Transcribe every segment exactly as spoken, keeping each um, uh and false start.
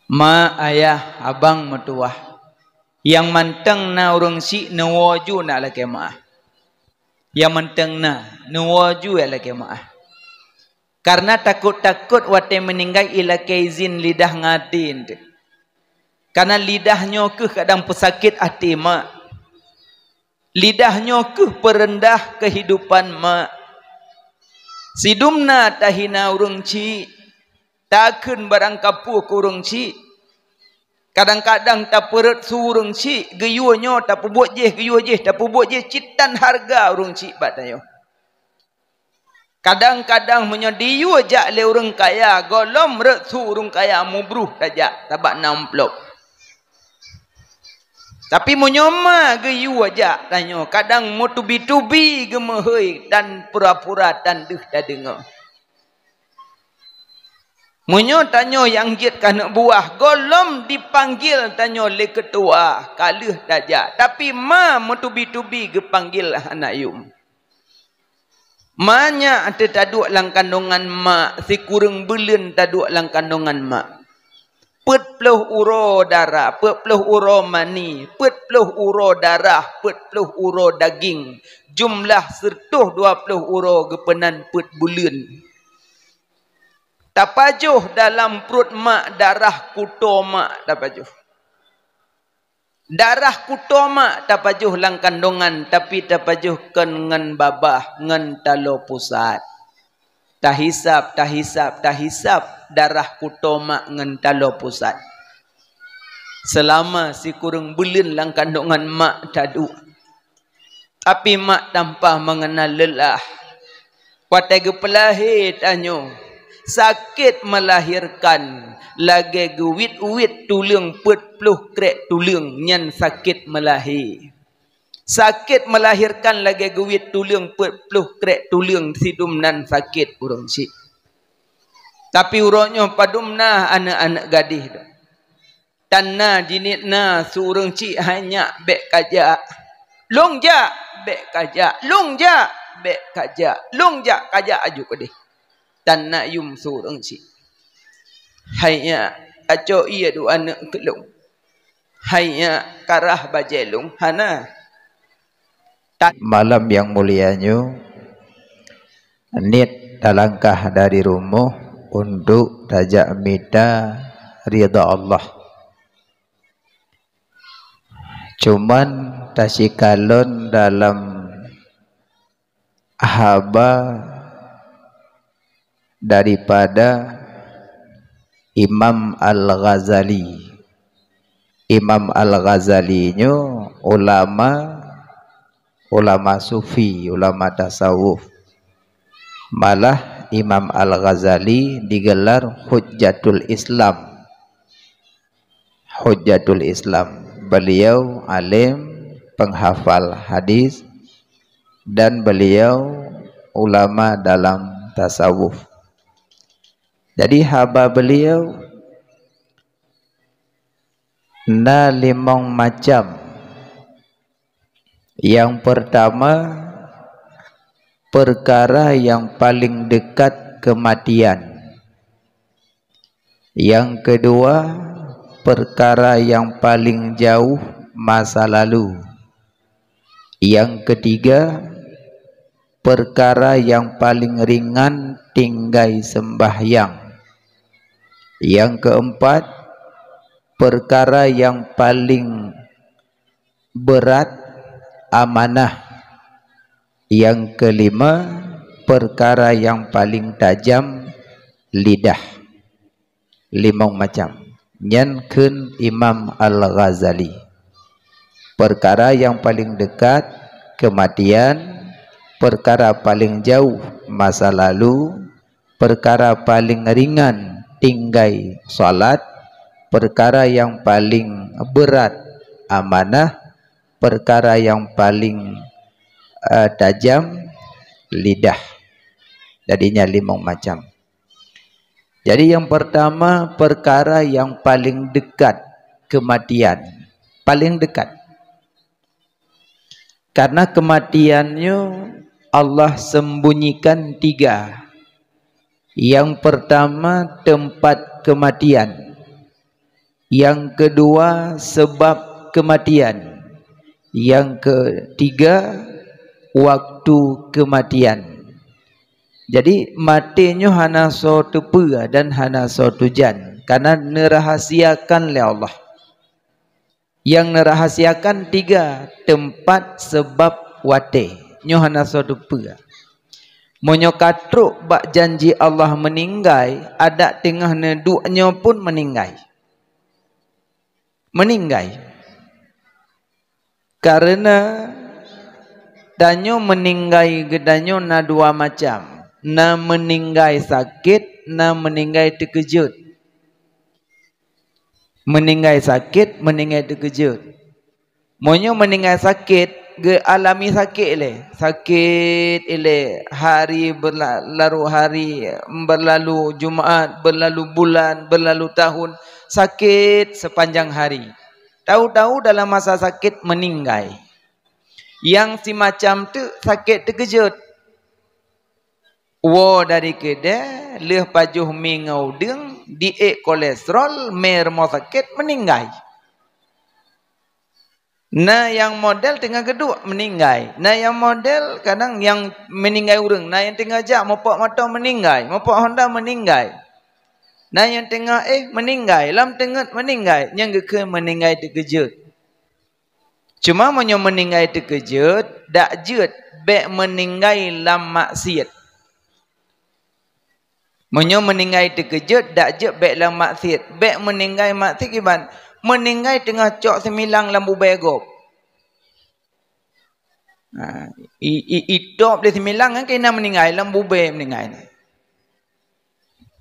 Ma, ayah, abang, meutuwah, nyang mantong na ureuëng syiek neuwoe ju na lakée meuáh. Nyang mantong na neuwoe ju ya lakée meuáh. Kareuna takot-takot watée meuninggai ilakée izin lidah ngon até eunteuk. Kareuna lidah nyoe kheueh kadang peusakét até mak. Lidah nyoe kheueh peureundah keuhidupan mak. Sidum na tahina ureuëng syiek, takheun barang kapeue keu ureuëng syiek. Kadang-kadang tapeureuet su ureuëng syiek, geuyue nyoe tapeubuet jih, geuyue jih tapeubuet jih, cit tan hareuga ureuëng syiek bak tanyoe. Kadang-kadang meunyoe diyue jak lé ureuëng kaya, gohlom reuet su ureuëng kaya mubruh tajak, sabab na amplop. Tapi meunyoe ma geuyue jak tanyoe, kadang meutubi-tubi geumeuhôi dan pura-pura tan deuh tadeungoe. Meunyoe tanyoe nyang jeuet keuneuk buah, gohlom dipanggil tanyoe lé keutua, ka lheueh tajak. Tapi ma meutubi-tubi geupanggil hana yum. Ma nyak teuh taduek lam kandongan mak, sikureueng buleuen taduek lam kandongan mak. Peuet ploh uroe dara, peuet ploh uroe mani, peuet ploh uroe darah, peuet ploh uroe daging, jumlah siratoh dua ploh uroe geupeunan peuet buleuen. Tapajoh dalam pruet mak darah kuto mak tapajoh. Darah kuto mak tapajoh lam kandongan, tapi tapajoh kon ngon babah, ngon taloe pusat. Tahisab, tahisab, tahisab darah kuto mak ngon taloe pusat. Seulama sikureueng buleuen lam kandongan mak taduek. Tapi mak tanpa mengenal lelah. Watée geupeulahé tanyoe, sakét melahirkan lagée geuwiet-wiet tuleueng peuet ploh krek tuleueng, nyan sakét meulahé. Sakét melahirkan lagée geuwiet tuleueng peuet ploh krek tuleueng, sidum nan sakét ureuëng syiek. Tapi uroe nyoe padum na aneuëk-aneuëk gadéh dum. Tan na jiniet na su ureuëng syiek, "Hai nyak, bék kajak." "Lôn jak." "Bék kajak." "Lôn jak." "Bék kajak." "Lôn jak." Kajak aju keudeh. Tan na yum su ureuëng syiek. "Hai nyak, kacok ié dua aneuëk keu lôn." "Hai nyak, karah bajée lôn." Hana. Tan- Malam yang mulia nyoe, niet talangkah dari rumoh untuk tajak mita ridha Allah. Cuman tasikalon dalam haba daripada Imam Al-Ghazali. Imam Al-Ghazali nyoe ulama, ulama sufi, ulama tasawuf. Malah Imam Al-Ghazali digelar Hujjatul Islam. Hujjatul Islam. Beliau alim, penghafal hadis, dan beliau ulama dalam tasawuf. Jadi haba beliau na limong macam. Yang pertama, perkara yang paling dekat kematian. Yang kedua, perkara yang paling jauh masa lalu. Yang ketiga, perkara yang paling ringan tinggai sembahyang. Yang keempat, perkara yang paling berat amanah. Yang kelima, perkara yang paling tajam lidah. Limong macam. Nyan kheun Imam Al-Ghazali. Perkara yang paling dekat, kematian, perkara paling jauh, masa lalu, perkara paling ringan, tinggai salat, perkara yang paling berat, amanah, perkara yang paling, eh, tajam, lidah. Jadi nyan limong macam. Jadi yang pertama, perkara yang paling dekat kematian. Paling dekat. Karena kematian nyoe Allah sembunyikan tiga. Yang pertama, tempat kematian. Nyang keudua, seubab keumatian. Nyang keutiga, waktu keumatian. Jadi, maté nyoe hana soe teupeue dan hana soe tujan, karena neurahasiakan lé Allah. Nyang neurahasiakan tiga, teumpat, seubab, watée. Nyoe hana soe teupeue. Meunyoe ka trok bak janji Allah meuninggai, adak teungoh neuduek nyoe pun meuninggai. Meuninggai. Karena tanyoe meuninggai geutanyoe na dua macam. Na meuninggai sakét, na meuninggai teukeujot. Meuninggai sakét, meuninggai teukeujot. Meunyoe meuninggai sakét, geualami sakét ilée. Sakét ilée, hari berla-, larut hari, berlalu Jumat, berlalu bulan, berlalu tahun. Sakét sepanjang hari. Tahu-tahu dalam masa sakét meuninggai. Nyang simacam teuk sakét teukeujot. Woe dari keudè, lheueh pajoh mi ngon udeueng, diék kolesterol, mé rumoh sakét, meuninggai. Na nyang model teungoh geuduek, meuninggai. Na nyang model kadang nyang meuninggai ureuëng, na nyang teungoh jak mupok moto, meuninggai, mupok honda, meuninggai. Na nyang teungoh éh, meuninggai, lam teungeut, meuninggai, nyang geukheun meuninggai teukeujot. Cuma meunyoe meuninggai teukeujot, dak jeuet, bék meuninggai lam maksiet. Meunyoe meuninggai teukeujot, dak jeuet bék lam maksiet. Bék meuninggai maksiet kiban? Meuninggai teungoh cok seumilang lam bubée gob. Ha, i, i, itôb lé seumilang nyan keunan meuninggai, lam bubée meuninggai.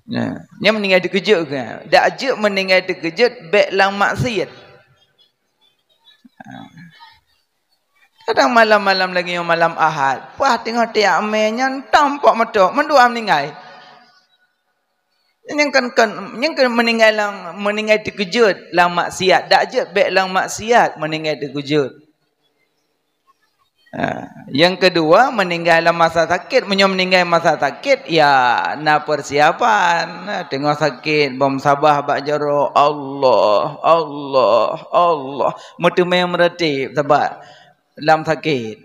Nah, nyan meuninggai teukeujot keuh. Dak jeuet meuninggai teukeujot bék lam maksiet. Kadang malam-malam lagée nyoe malam Ahad, paih teungoh tiak mé nyan tam pok meutok, mandua meuninggai. Nyang kan, kan, nyang kan meuninggai lam, meuninggai teukeujot lam maksiat. Dak jeuet bék lam maksiat meuninggai teukeujot. Ha, nyang keudua, meuninggai lam masa sakét. Meunyoe meuninggai masa sakét, ya na peusiapan. Teungoh sakét, bom sabah bak jaroe, Allah, Allah, Allah. Meuteumé meuratéb sabab lam sakét.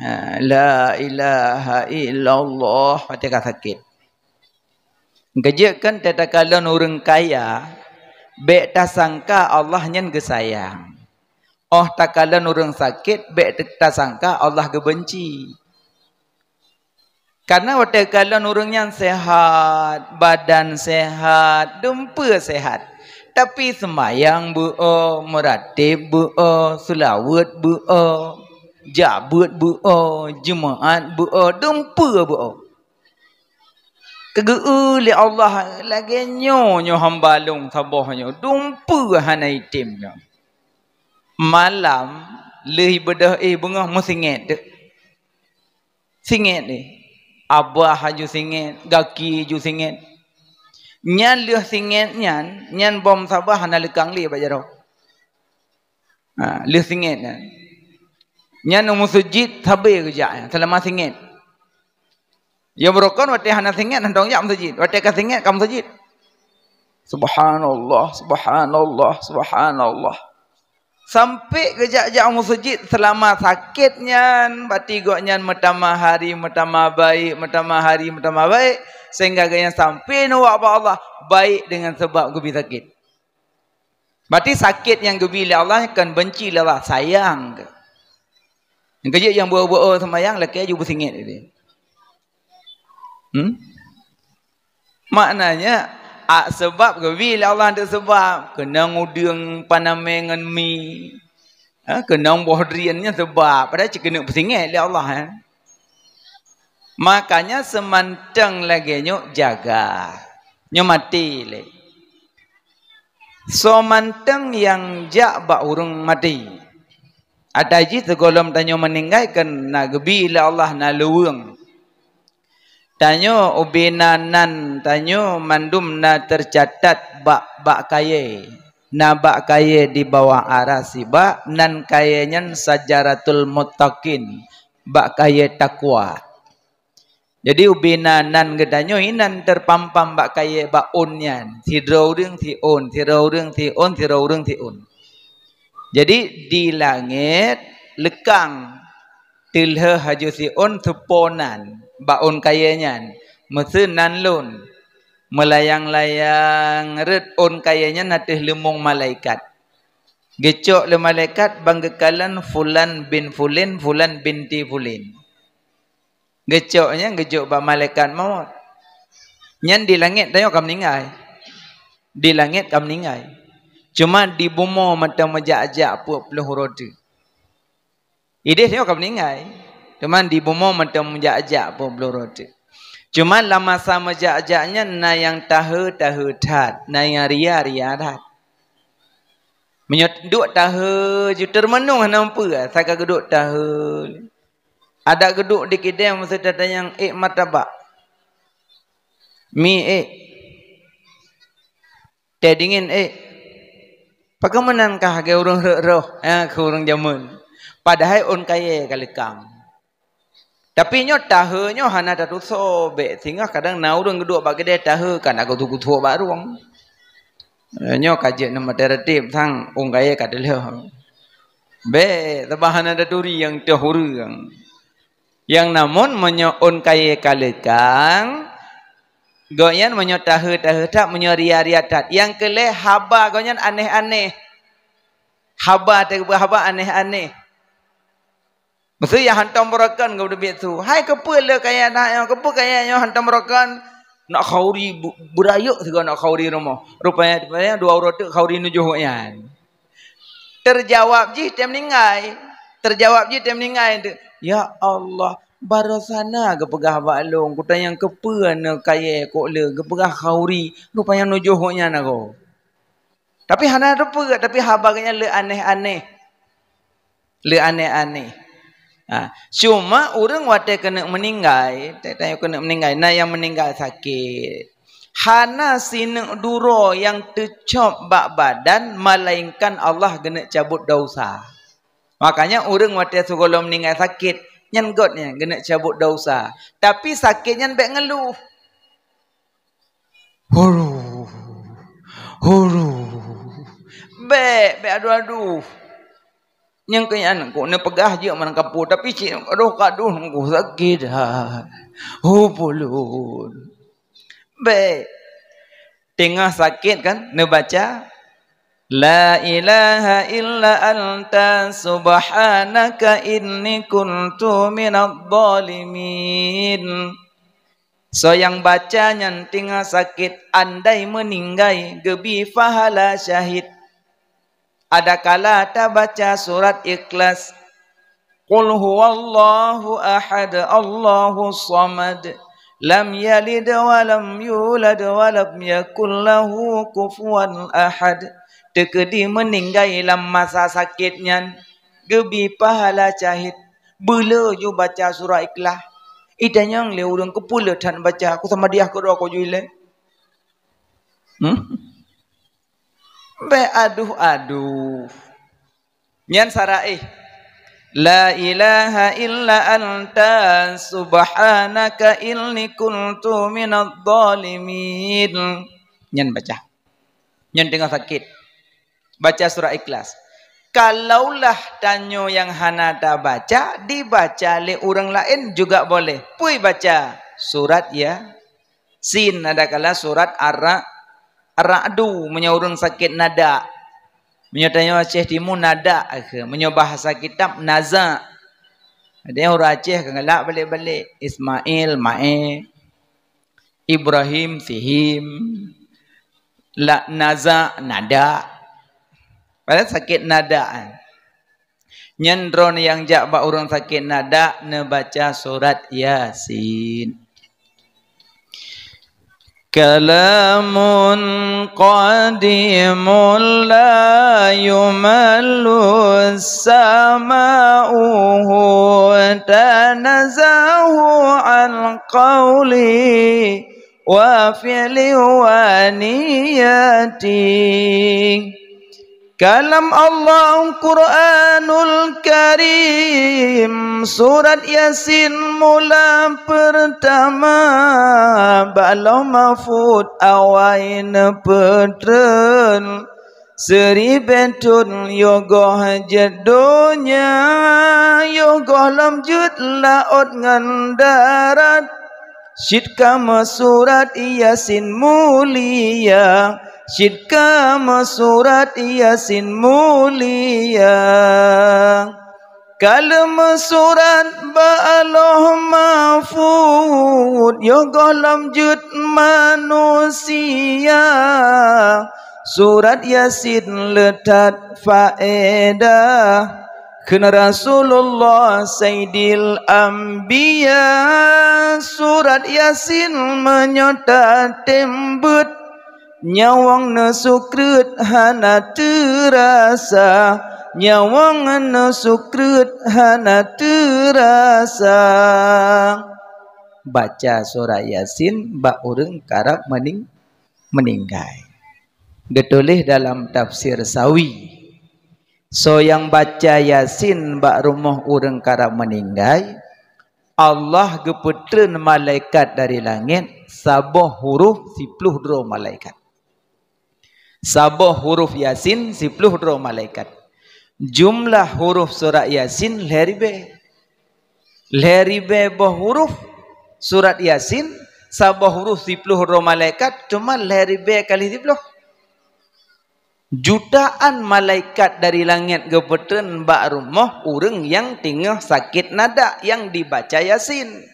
Ha, la ilaha illallah, watée ka sakét. Geujeuet kan takalon ureuëng kaya, bék tasangka Allah nyan geusayang. Óh takalon ureuëng sakét, bék tasangka Allah geubeunci. Karena watée kalon ureuëng nyan seuhat, badan seuhat, dumpeue seuhat. Tapi seumayang beu-o, meuratéb beu-o, seulaweuet beu-o, jak beuet beu-o, jeumaáh beu-o, dumpeue beu-o. Keu geu-eu lé Allah lagée nyoe, nyoe hamba lôn saboh nyoe, dumpeue hana item nyoe. Malam lheueh beudôh éh beungoh meusingét teuk. Singét éh. Abah aju singét, gaki aju singét. Nyan lheueh singét nyan, nyan bom sabah hana leukang lé bak jaroe. Ha, lheueh singét nyan. Nyan u meuseujid sabe geujak nyan, seulama singét. Ya beurukon watée hana singét, hana jak meuseujid. Watée ka singét, ka meuseujid. Subhanallah, subhanallah, subhanallah. Sampai geujak-jak u meuseujid seulama sakét nyan, bati gobnyan meutamah hari meutamah baik, meutamah hari meutamah baik, sehingga gobnyan sampai neuwak bak Allah baik dengan sebab geubi sakét. Berarti sakét nyang geubi lé Allah kon benci lé Allah, sayang keuh. Nyang keujeuet nyang beu-o-beu-o seumayang lakée ju beusingét tadi. Hmm? Maknanya, a, seubab geubi lé Allah untuk seubab. Keunong udeueng panamé ngon mi. Ha, keunong boh drien nyan seubab. Padahai cit keuneuk beusingét lé Allah, eh. Makanya seumantong lagée nyoe jaga. Nyoe maté lé. Soe mantong nyang jak bak ureuëng maté. Ata jih sigohlom tanyoe meuninggai kon na geubi lé Allah na luweung. Tanyoe ubé na nan tanyoe mandum na teucatat bak, bak kayée. Na bak kayée di bawah aras sibak, nan kayée nyan Syajaratul Muttaqin, bak kayée takwa. Jadi ubena nan geutanyoe inan terpampam bak kayée bak ôn nyan. Sidroe ureuëng si ôn, sidroe ureuëng si ôn, sidroe ureuëng si ôn. Jadi di langét leukang teulheueh haju si ôn seupo nan bak ôn kayée nyan. Meuseue nan lôn meulayang-layang rot ôn kayée nyan ateueh leumong malaikat. Geucok lé malaikat ban geukalon fulan bin fulin, fulan binti fulin. Geucok nyan geujok bak malaikat maut. Nyan di langét tanyoe ka meuninggai. Di langét ka meuninggai. Cuma di bumoe mantong meujak-jak peuet ploh uroe teuk. Idéh tanyoe ka meuninggai. Cuma di bumoe mantong meujak-jak peuet ploh uroe teuk. Cuma lam masa meujak-jak nyan na nyang tahe-tahe that, na nyang ria-ria that. Meunyoe duek tahe ju teureumeunong hana peue, saka geuduek tahe. Adak geuduek di kideng meuseue tatanyong ék martabak. Mi ék. Tée dingin ék. Pakon meunan kah lagée ureuëng rhot roh, ha, keu ureuëng jameun. Padahai ôn kayée ka leukang. Tapi nyoe tahe nyoe hana tatusoe bék, singoh kadang na ureuëng geuduek bak keudée tahe ka na geutu-geutu bak rueng. Nyoe ka jeuet neumaté reuteb sang ôn kayée ka teulheueh. Bék, sabab hana taturi nyang toh ureuëng. Nyang namon meunyoe ôn kayée ka leukang, gobnyan meunyoe tahe-tahe that, meunyoe ria-ria that. Nyang keulhée haba gobnyan aneh-aneh. Haba teuh haba aneh-aneh. Meuseue nyang hantom beurokon geubeubiet su. Hai keupeue le kayée na nyoe, keupeue kayée nyoe hantom beurokon? Nak khauri bu-, beurayeuk sigoe nak khauri rumoh. Rupanya, rupanya dua uroe teuk khauri nujoh nyan. Teujawab jih tém ninggai. Teujawab jih tém ninggai. "Ya Allah, baroe sana geupeugah bak lôn, kutanyong keupeue neu kayée kok le geupeugah khauri, rupanya nujoh nyan agoe." Tapi hana teupeue, tapi haba geuh nyan le aneh-aneh. Le aneh-aneh. Ha, cuma ureuëng watée keuneuk meuninggai, watée keuneuk meuninggai, na nyang meuninggai sakét. Hana sineuk duroe nyang teucôb bak badan, malaingkan Allah geuneuk cabot desya. Makanya ureuëng watée sigohlom meuninggai sakét, nyan gobnyan geuneuk cabot desya. Tapi sakét nyan bék ngeuluh. Huru, huru. Bék, bék aduh-aduh. Nyang keu nyan kok neupeugah jeuet meunan kapeue, tapi cit aduh ka aduh nunggu sakét ha. Ho pulun. Bék. Teungoh sakét kan neubaca, "La ilaha illa anta subhanaka inni kuntu minadh dhalimin." Soe nyang baca nyan teungoh sakét, andai meuninggai, geubi pahala syahid. Adakala tabaca surat Ikhlas, "Qul huwallahu ahad, Allahus samad, lam yalid wa lam yulad wa lam yakul lahu kufuwan ahad." Teukeudi meuninggai lam masa sakét nyan, geubi pahala syahid, beuleu ju baca surat Ikhlas. Itanyong lé ureuëng, "Keupeue le that baca? Kusamadiyah keudroe kujui lé." Hmm? Bék aduh-aduh. Nyan saraéh. "La ilaha illa anta subhanaka inni kuntu minadh dhalimin." Nyan baca. Nyan teungoh sakét. Baca surat Ikhlas. Kalaulah tanyoe nyang hana tabaca, dibaca lé ureuëng laén juga boleh. Peue baca? Surat Yasin, adakala surat Ar-Ra-, Ar-Ra'du, meunyoe ureuëng sakét nadak. Meunyoe tanyoe Aceh Timu nadak, meunyoe bahasa kitab nazak. Jadi ureuëng Aceh ka galak balek-balek. Ismail, Mae. Ibrahim, Sihim. La, nazak, nadak. Padahai sakét nadak. Nyan droe nyang jak bak ureuëng sakét nadak neubaca surat Yasin. Kalamun qadimun la yumallu sama'uhu, tanazahu an qawli wa fi'li wa niyati. Kalam Allah Quranul Karim, surat Yasin mula pertama, bak Lauh Mahfud awai neupeutreun. Siribèe thon yoh goh jeuet donya, yoh goh lom jeuet laôt ngon darat. Cit ka meusurat Yasin mulia, cit ka meusurat Yasin mulia. Ka lheueh meusurat bak Lauh Mahfud, yoh goh lom jeuet manusia. Surat Yasin le that faedah, kheun Rasulullah Saidil Anbiya. Surat Yasin meunyoe tatem beuet, nyawöng neusukreut hana teurasa, nyawöng neusukreut hana teurasa. Baca surat Yasin bak ureuëng karab meuning-, meuninggai. Geutuléh dalam tafsir Sawi, soe nyang baca Yasin bak rumoh ureuëng karab meuninggai, Allah geupeutreun malaikat dari langét, saboh huruf siploh droe malaikat. Saboh huruf Yasin siploh droe malaikat. Jumlah huruf surat Yasin lhèe ribèe. Lhèe ribèe boh huruf surat Yasin, saboh huruf siploh droe malaikat, teuma lhèe ribèe kali siploh. Jutaan malaikat dari langét geupeutreun bak rumoh ureuëng nyang teungoh sakét nadak nyang dibaca Yasin.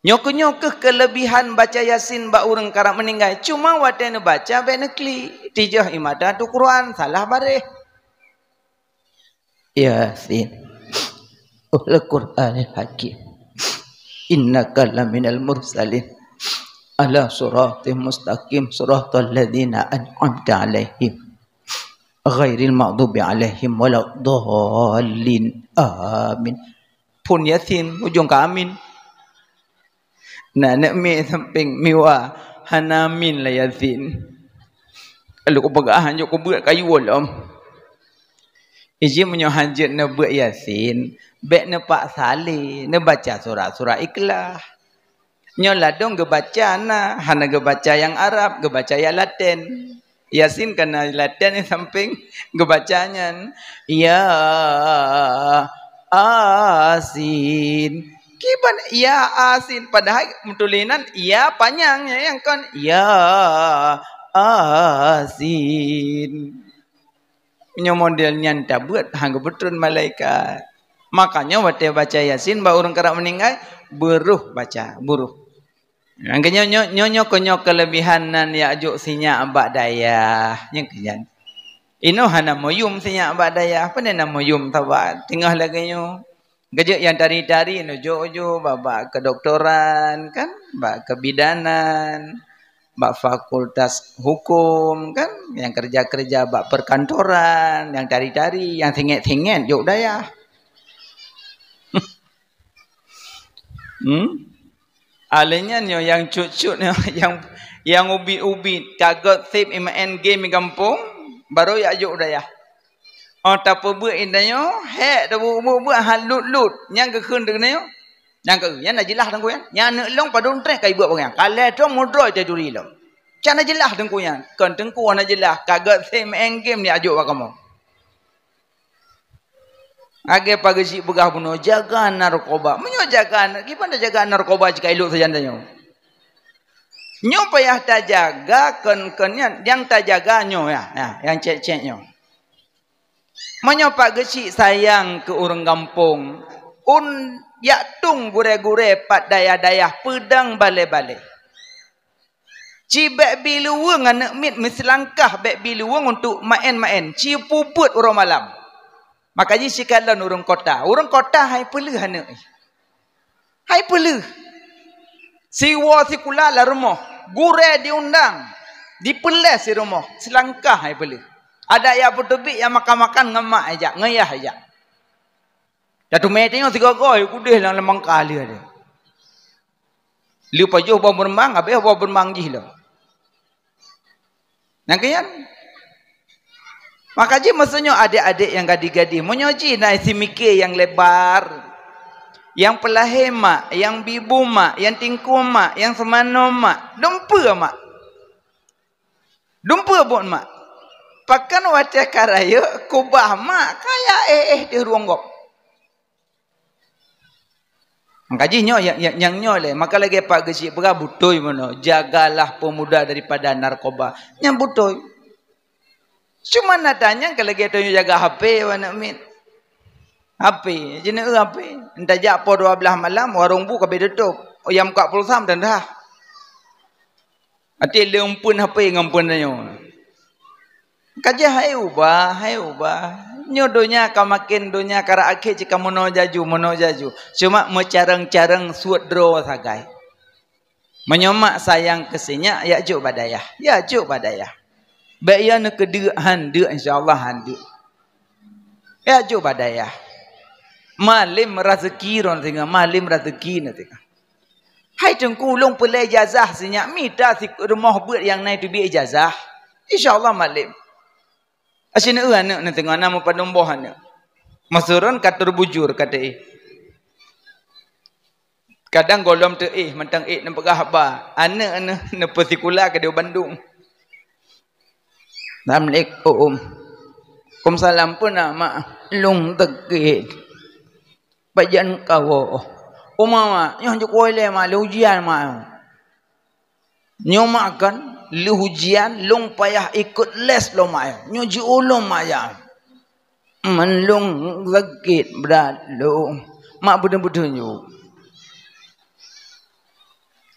Nyoe keuh, nyoe keuh keuleubihan baca Yasin bak ureuëng karab meuninggai. Cuma watée neubaca bék neuklik, tijôh ie mata teuh Quran, salah baréh. Yasin. Wal Qur'anil Hakim. Innaka laminal mursalin. Ala siratim mustaqim, siratal ladzina an'amta 'alaihim. Ghairil maghdubi 'alaihim waladdallin. Amin. Phon Yasin, ujong ka amin. Na aneuk miet sampéng Miwa, hana amin lam Yasin. Lalu kupeugah, "Hanjeuet kubeuet kayue lom." Iji meunyoe hanjeuet neubeuet Yasin, bék neupaksa lé, neubaca surat-surat Ikhlas. Nyoe ladôm geubaca na, hana geubaca nyang Arab, geubaca nyang Laten. Yasin kana Laten sampéng geubaca nyan, "Ya Asin." Kiban "Ya Asin", padahai meutuléh nan ya panyang, nyang kon "Ya Asin". Nyoe model nyan tabeuet han geupeutreun malaikat. Makanya watée baca Yasin bak ureuëng karab meuninggai, beuroh baca, beuroh. Nyang keu nyoe, nyoe, nyoe, nyoe keu nyoe keuleubihan nan jak jok sinyak bak dayah. Nyang keu nyan. Inoe hana meuyum sinyak bak dayah. Pane na meuyum saban. Teungoh lagée nyoe. Geujok nyang tari-tari neujok-jok bak, bak kedoktoran, kan? Bak kebidanan, bak fakultas hukum, kan? Nyang kerja-kerja bak perkantoran, nyang tari-tari, nyang singet-singet jok dayah. Hmm? Alèh nyan nyoe nyang cut-cut nyoe, nyang, nyang ubit-ubit, ka göt sép imeu'en game di gampông, barô jak jok dayah. Oh, tapeubeuet intanyoe, hék, tapeubeuet-beuet, han lut-lut. Nyang geukheun deungon nyoe, nyang keu, nyan na jeulaih teungku nyan. Nyan aneuk lôn padum treh ka ibeuet bak nyan. Ka lhèe thôn meudroe taduri lom. Can na jeulaih teungku nyan. Kon teungku hana jeulaih, ka göt sép imeu'en game jak jok bak kamoe. Lagée pageucik peugah bunoe, jaga narkoba. Meunyoe jaga, kiban tajaga narkoba jika ilok sajan tanyoe? Nyoe payah tajaga, kon, kon nyan, nyang tajaga nyoe, ya, ya, nyang cék-cék nyoe. Meunyoe Pak Geuchik sayang keu ureuëng gampông, un jak tueng gurée-gurée pat dayah-dayah, peudong balée-balée. Ci bék bi luweueng aneuk miet meuseulangkah, bék bi luweueng untuk maén-maén, ci peubuet uroe malam. Maka jih sikalon ureuëng kota. Ureuëng kota hai peuleueh aneuk. Hai peuleueh. Siwoe sikula lam rumoh, gurée diundang, dipeuleueh sirumoh, seulangkah hai peuleueh. Adak jak peuteubiet, jak makan-makan ngon mak jak, ngon yah jak. Tateumé tanyoe sigoe-goe udeh lam, lam bangka lheueh deh. Lheueh pajoh boh beureumbang, habéh boh beureumbang jih lom. Nyang keu nyan, Maka jih maksudnya adik-adik yang gadih-gadih, meunyoe jih na isi mikir yang lebar, yang peulahé mak, yang bibu mak, yang tingkue mak, yang seumanoe mak, dumpeue mak. Dumpeue buet mak. Pakon watée ka rayeuk kubah mak, kaya éh-éh di rueng gob. Maka jih nyoe nyang, nyang, nyang nyoe lé. Maka lagée Pak Geuchik peugah beutôi meunoe, jagalah pemuda daripada narkoba. Nyang beutôi. Cuma na tanyong ka lagée tanyoe jaga H P, aneuk miet. H P, jeuet neu H P. Entajak poh dua belas malam, warong bu ka beututup. Oh, nyang muka pulsa meutandah. Até leumpun H P ngon pun tanyoe. Ka jeuet hai ubah, hai ubah. Nyoe donya ka makin donya ka rhah akhé cit ka meunoe jaju, meunoe jaju. Cuma meucarong-carong suet droe sagai. Meunyoe mak sayang keu si nyak, yak jok bak dayah. Yak jok bak dayah. Bék ya neukeudeuek han deuk, insya Allah han deuk. Yak jok bak dayah. Malem raseuki ron singoh, malem raseuki na singoh. Hai Teungku, lôn peulée ijazah si nyak, mita si rumoh beuet nyang na teubiet ijazah. Insya Allah malem. Asin eu aneuk na singoh na meupadum boh aneuk. Meusurun ka terbujur ka teu éh. Kadang gohlom teu éh, mantong ék neupeugah haba. Aneuk neuh neupeusikula keudeh Bandung. Assalamualaikum. Waalaikumsalam, peue na mak? Lôn sakét. Pajan kawoe. Uma mak, nyoe jeuet kuwoe lé mak, lé ujian mak. Nyoe mak kan, lheueh ujian, lôn payah ikot les lom ayah. Nyoe jiôh lom ayah. Man lôn sakét brat lôn. Mak beutôi-beutôi nyoe.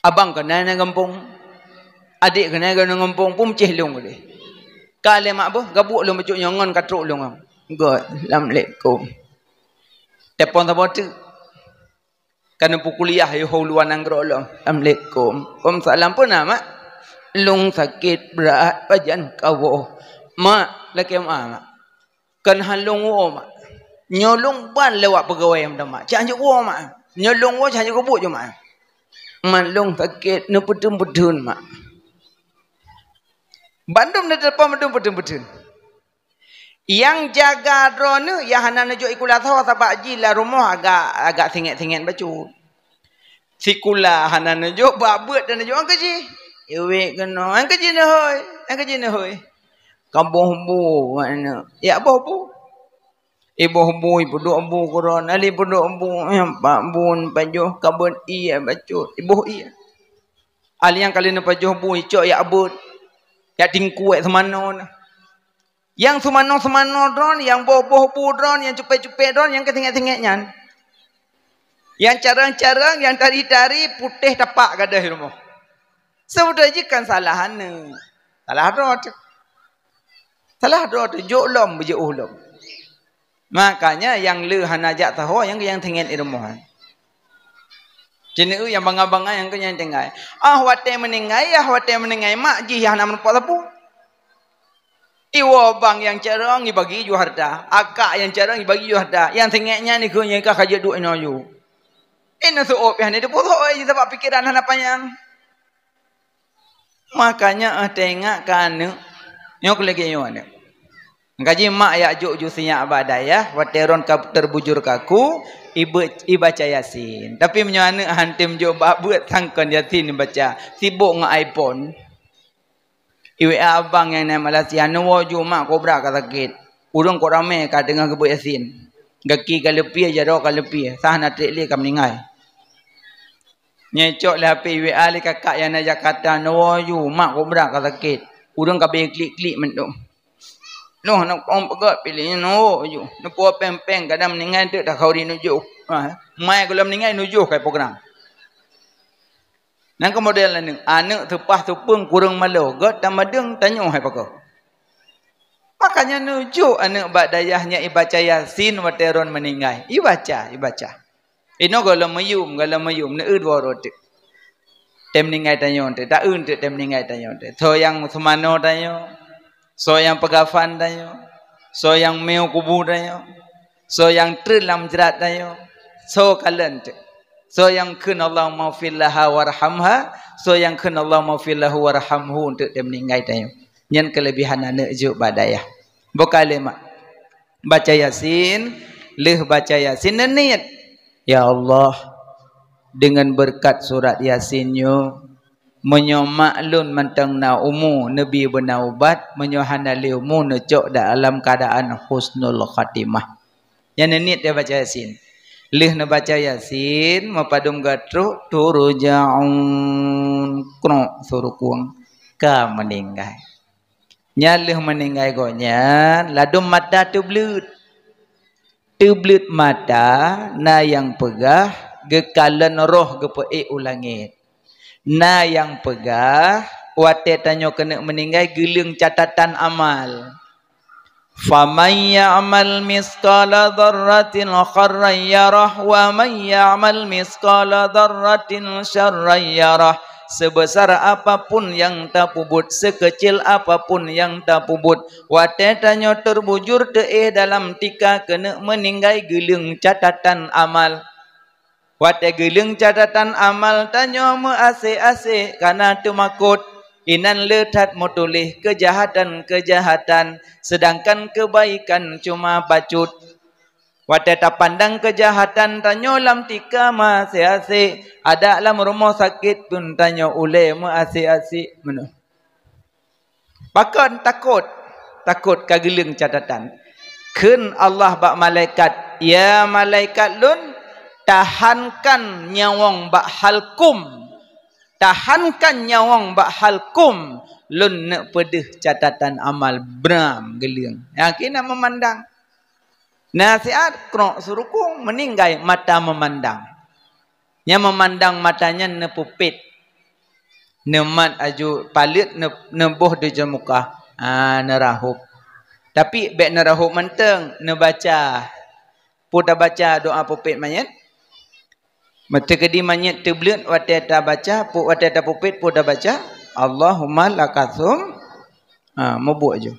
Abang keunan na gampông. Adék keunan na gampông, peucéh lôn deh. Ka lé mak boh, gabuek lôn bacut nyoe ngon ka trok lôn. Gèt, assalamualaikum. Telepon saboh teuk. Ka neupeu kuliah yoh u luwa nanggroe lom. Assalamualaikum. Waalaikumsalam. Peue na, mak? Lôn sakét brat, pajan kawoe. Mak, lakèe meu'ah, mak. Kon han lôn woe, mak. Nyoe lôn ban lewat peugawée meunan, mak. Cak jeuet woe, mak. Nyoe lôn woe, cak jeuet keubuet jeuet, mak. Mak lôn sakét, neupeutheun-peutheun, mak. Bandum na telepon bandum peutheun-peutheun. Nyang jaga droeneuh nyang hana neujok sikula saho, sabab jih lam rumoh agak, agak singét-singét bacut. Sikula hana neujok, bak beuet hana neujok, nyang keu jih. Iwék keunoe, nyang keu jih neuhôi, nyang keu jih neuhôi. Ka boh bu, makna. Jak boh bu. Iboh bu, ipeuduek bu keu droeneuh, ali peuduek bu, nyang bak bu neupajoh, ka beuet ié bacut, iboh ié. Ali nyang ka lheueh neupajoh bu, icok jak beuet, jak tingkuek seumanoe na. Nyang seumanoe-seumanoe droen, nyang boh-boh bu droen, nyang cupet-cupet droen, nyang keu singét-singét nyan. Nyang carông-carông, nyang tari-tari, putéh tapak gadôh rumoh. Seubeutôi jih kon salah aneuk. Salah droe teuh. Salah droe teuh, jok lom, beujeuôh lom. Makanya nyang le hana jak saho, nyang, nyang singét di rumoh. Ceuneuh nyang bangai-bangai nyang keu nyang tinggai. Ah, watèe meuninggai, ah, watèe meuninggai mak jih nyang hana meurumpok sapeue. Iwoe bang nyang carông ibagi ju hareuta, akak nyang carông ibagi ju hareuta, nyang singét nyan ikheun nyang ka jeuet duek inoe ju. Inoe seuôt pih hana teupeue seuôt jih sabab pikeran hana panyang. Makanya, eh, teuingat keu aneuk. Nyoe kulagèe nyoe aneuk. Gaji mak jak jok ju sinyak bak dayah, watèe droen ka terbujur kaku, ibe-, ibaca Yasin. Tapi meunyoe aneuk han tem jok bak beuet, sangkon Yasin ibaca, sibok ngon iPhone. I-WA abang nyang na Malaysia, "Neuwoe ju mak, kobra ka sakét. Ureueng kok ramè ka teungoh geubeuet Yasin. Gaki ka leupie, jaroe ka leupie, sah na trép lé ka meuninggai." Nyan icok lé HP i-WA lé kakak nyang na Jakarta, "Neuwoe ju mak, kobra ka sakét. Ureueng ka bèe klik-klik mantong." Noh, neukong peugöt piléh nyoe ju. Neupuwoe péng-péng, kadang meuninggai teuk takhauri nujoh. Ha, mai gohlom meuninggai nujoh kai program. Nyan keuh model aneuk. Aneuk seupah seupeueng kureueng malo, göt tamadeueng tanyoe hai pakoe. Makanya neujok aneuk bak dayah nyan ibaca Yasin watèe droen meuninggai. Ibaca, ibaca. Inoe gohlom meuyum, gohlom meuyum, neueu dua uroe teuk. Tém meuninggai tanyoe teuk, taeu teuk tém meuninggai tanyoe teuk. Soe nyang seumanoe tanyoe, soe nyang peugafan tanyoe, soe nyang meu kubu tanyoe, soe nyang treun lam jrat tanyoe, soe kalon teuk. Soe nyang kheun Allahummaghfir laha warhamha, soe nyang kheun Allahummaghfir lahu warhamhu teuk tém meuninggai tanyoe. Nyan keuleubihan aneuk jok bak dayah. Bukan lé mak. Baca Yasin, lheueh baca Yasin neuniet, "Ya Allah, deungon beureukat surat Yasin nyoe, meunyoe mak lôn mantong na umu neubi beuna ubat, meunyoe hana lé umu neucok dalam keuadaan husnul khatimah." Nyan neuniet dia baca Yasin. Lheueh neubaca Yasin, meupadum geutrok, "Turja'un", krok su rukung, ka meuninggai. Nyan lheueh meuninggai gobnyan, ladôm mata teubleuet. Teubleuet mata, na nyang peugah geukalon roh geupeuék u langét. Na nyang peugah watée tanyoe keuneuk meuninggai geuleueng catatan amal. "Faman ya'mal mitsqala dzarratin khairan yarah, wa man ya'mal mitsqala dzarratin syarran yarah." Seubesar apapun nyang tapeubuet, seukeucil apapun nyang tapeubuet, watée tanyoe teubujur teuéh dalam tika keuneuk meuninggai geuleueng catatan amal. Watée geuleueng catatan amal tanyoe meuasék-asék, ka na teumakot, inan le that meutuléh keujahatan-keujahatan, seudangkan keubaikan cuma bacut. Watée tapandang keujahatan tanyoe lam tika meuasék-asék, adak lam rumoh sakét pun tanyoe ulée meuasék-asék meunoe. Pakon takot? Takot ka geuleueng catatan. Kheun Allah bak malaikat, "Ya malaikat lôn, tahankan nyawöng bak halkum. Tahankan nyawöng bak halkum. Lôn neuk peudeuh catatan amal." Bram geuleueng. Yakin na meumandang. Nasihat krok su rukung meuninggai mata meumandang. Nyang meumandang mata nyan neupeupiet. Neumat aju paleuet neu-, neuboh di jeuem muka. Ah, neurahop. Tapi bék neurahop mantong, neubaca. Peue tabaca doa peupiet manyét? Meuteukeudi manyét teubleuet watée tabaca, pu-, watée tapeupiet peue tabaca? Allahumma lakasum. Ah, meubuet aju.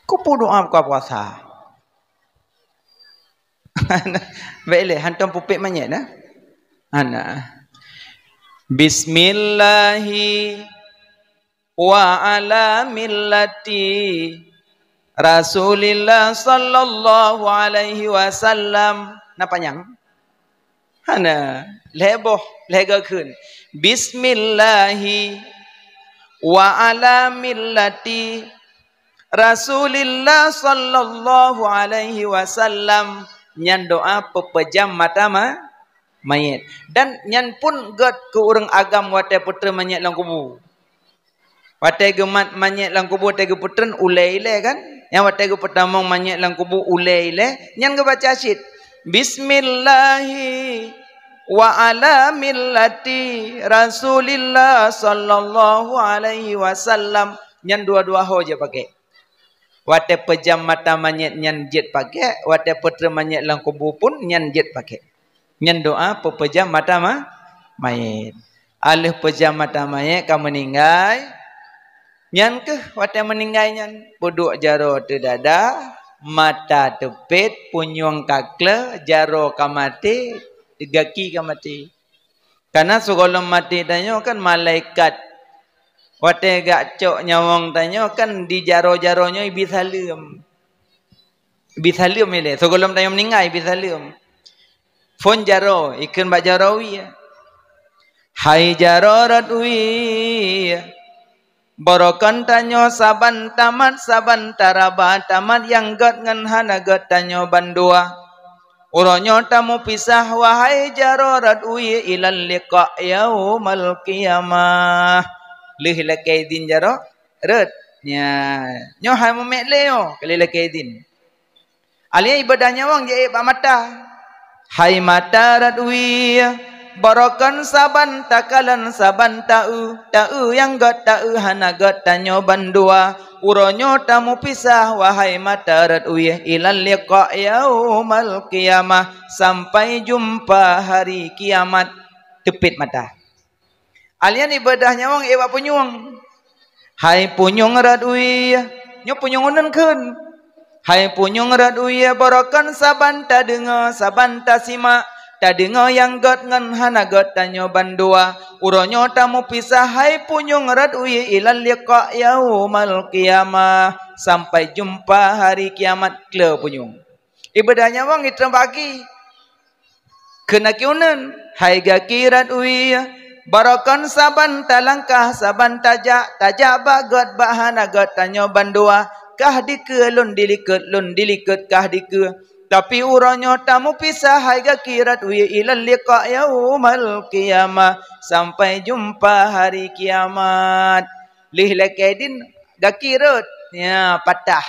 Keupeue doa buka puasa? Bék lé, hantom peupiet manyét, nah. Hana. Bismillahi wa ala millati Rasulillah sallallahu alaihi wasallam. Na panyang? Hana. Lhée boh, lhée geukheun. Bismillahi wa ala millati Rasulillah sallallahu alaihi wasallam, nyan doa peupeujam mata ma-, mayét. Dan nyan pun gét keu ureuëng agam watée peutrön manyét lam kubu. Watée geumat manyét lam kubu, watée geupeutrön ulée ilée kan? Nyang watée geupeutamong manyét lam kubu ulée ilée, nyan geubaca cit, "Bismillahi wa ala millati Rasulillah sallallahu alaihi wasallam." Nyan dua-dua ho jeuet pakai. Watée peujam mata manyét nyan jeuet pakai, watée peutrön manyét lam kubu pun nyan jeuet pakai. Nyan doa peupeujam mata ma-, mayét. Aleuh peujam mata mayét ka meuninggai, nyan keuh watée meuninggai nyan peuduek jaroe teudada, mata teupiet, punyueng ka kle, jaroe ka maté, gaki ka maté. Kana sigohlom maté tanyoe kan malaikat watée geujak cok nyawöng tanyoe kan di jaroe-jaroe nyoe ibi saleuem. Ibi saleuem ilée. Sigohlom tanyoe meuninggai ibi saleuem. Phon jaroe, ikheun bak jaroe wie. "Hai jaroe rot wie, barokon tanyoe saban tamat, saban taraba tamat nyang gét ngon hana gét tanyoe bandua. Uroe nyoe tameupisah, wahai jaroe rot wie, ilal liqa yaumal qiyamah." Lheueh lakée idin jaroe rot. Nya, nyoe hai mumet lé nyoe, ka lheueh lakée idin. Alheuh ibadah nyawöng jeuet bak mata. "Hai mata rot wie, barokon saban takalon saban taeu, taeu nyang gét taeu hana gét tanyoe bandua. Uroe nyoe tameupisah, wahai mata rot wie, ilal liqa yaumal qiyamah, sampai jumpa hari kiamat." Teupiet mata. Alheuh ibadah nyawöng ié bak punyueng. "Hai punyueng rot wie," nyoe punyueng uneun kheun. "Hai punyueng rot wie, barokon saban tadeungoe, saban tasimak, Tadeungoe nyang gét ngon hana gét tanyoe bandua. Uroe nyoe tameupisah hai punyueng rot wie ilan liqa yaumal qiyamah. Sampai jumpa hari kiamat kle punyueng. Ibadah nyawöng iteumbagi. Keunakiuneun, hai gaki rot wie, barokon saban talangkah, saban tajak, tajak bak gét, bak hana gét tanyoe bandua, kah dikeue lôn dilikot, lôn dilikot kah dikeue. Tapi uroe nyoe tameupisah hai gaki rot wie ilan liqa yaumal qiyamah, sampai jumpa hari kiamat. Lheueh lakée idin gaki rot, ya patah.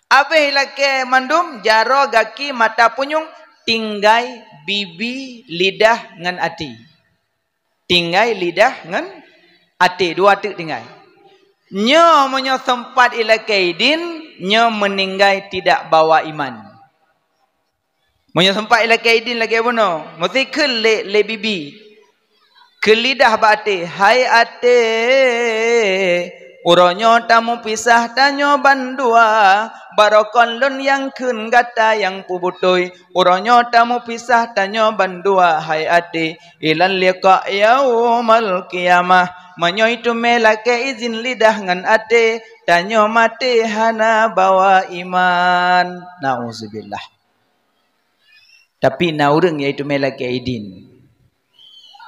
Abéh lakée mandum jaroe gaki mata punyueng, tinggai bibi, lidah ngon até. Tinggai lidah ngon até, dua teuk tinggai. Nyoe meunyoe seumpat ilakée idin, nyoe meuninggai tidak bawa iman. Meunyoe seumpat ilakée idin lagée bunoe, meusikheun lé, lé bibi. Keu lidah bak até, hai até, uroe nyoe tameupisah tanyoe bandua, barokon lôn nyang kheun gata nyang peubeutôi. Uroe nyoe tameupisah tanyoe bandua, hai até, ilan liqa yaumal qiyamah. Meunyoe iteumé lakée izin lidah ngon até, tanyoe maté hana bawa iman. Nauzubillah. Tapi na ureuëng nyang iteumé lakée idin.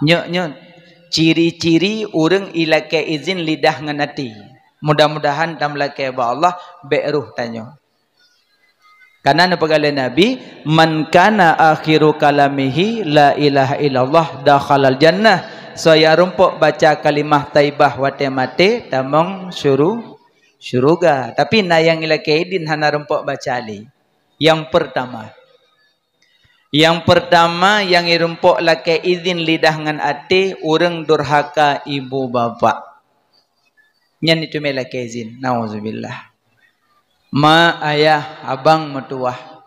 Nyoe, nyoe ciri-ciri ureuëng ilakée izin lidah ngon até. Mudah-mudahan tameulakée bak Allah bék roh tanyoe. Karena neupeugah lé Nabi, "Man kana akhiru kalamihi la ilaha illallah dakhalal jannah." Soe nyang rumpok baca kalimah thaibah watée maté, tamong syuru-, syuruga. Tapi na nyang ilakée idin hana rumpok baca lé. Nyang pertama. Nyang pertama, nyang irumpok lakée izin lidah ngon até, ureuëng durhaka ibu bapak. Nyan iteumé lakée izin. Nauzubillah. Ma, ayah, abang, meutuwah.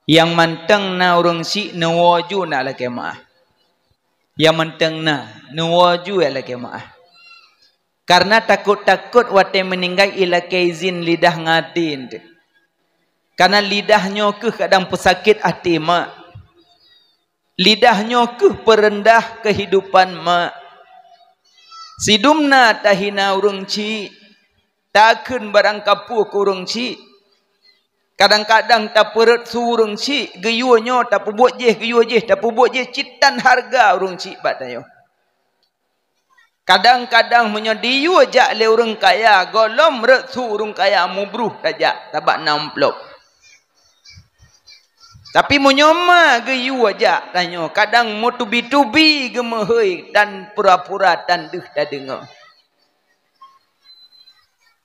Nyang mantong na ureuëng syiek neuwoe ju na lakée meuáh. Nyang mantong na neuwoe ju ya lakée meuáh. Karena takot-takot watée meuninggai ilakée izin lidah ngon até eunteuk. Karena lidah nyoe kheueh kadang peusakét até mak. Lidah nyoe kheueh peureundah keuhidupan mak. Sidum na tahina ureuëng syiek, takheun barang kapeue keu ureuëng syiek. Kadang-kadang tapeureuet su ureuëng syiek, geuyue nyoe tapeubuet jih, geuyue jih tapeubuet jih, cit tan hareuga ureuëng syiek bak tanyoe. Kadang-kadang meunyoe diyue jak lé ureuëng kaya, gohlom rot su ureuëng kaya mubruh tajak, sabab na amplop. Tapi meunyoe ma geuyue jak tanyoe, kadang meutubi-tubi geumeuhôi dan pura-pura tan deuh tadeungoe.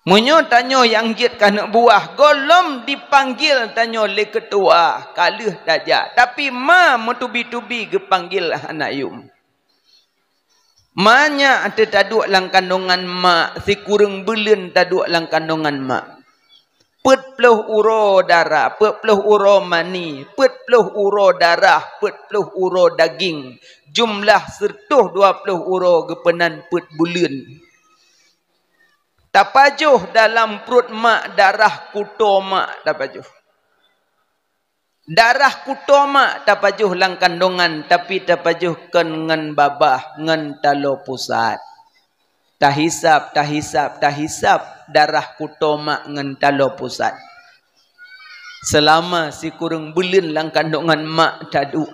Meunyoe tanyoe nyang jeuet keuneuk buah, gohlom dipanggil tanyoe lé keutua, ka lheueh tajak. Tapi ma meutubi-tubi geupanggil hana yum. Ma nyak teuh taduek lam kandongan mak, sikureueng buleuen taduek lam kandongan mak. Peuet ploh uroe dara, peuet ploh uroe mani, peuet ploh uroe darah, peuet ploh uroe daging, jumlah seureutôh dua ploh uroe geupeunan peuet buleuen. Tapajoh dalam pruet mak darah kuto mak tapajoh. Darah kuto mak tapajoh lam kandongan, tapi tapajoh kon ngon babah, ngon taloe pusat. Tahisab, tahisab, tahisab darah kuto mak ngon taloe pusat. Seulama sikureueng buleuen lam kandongan mak taduek.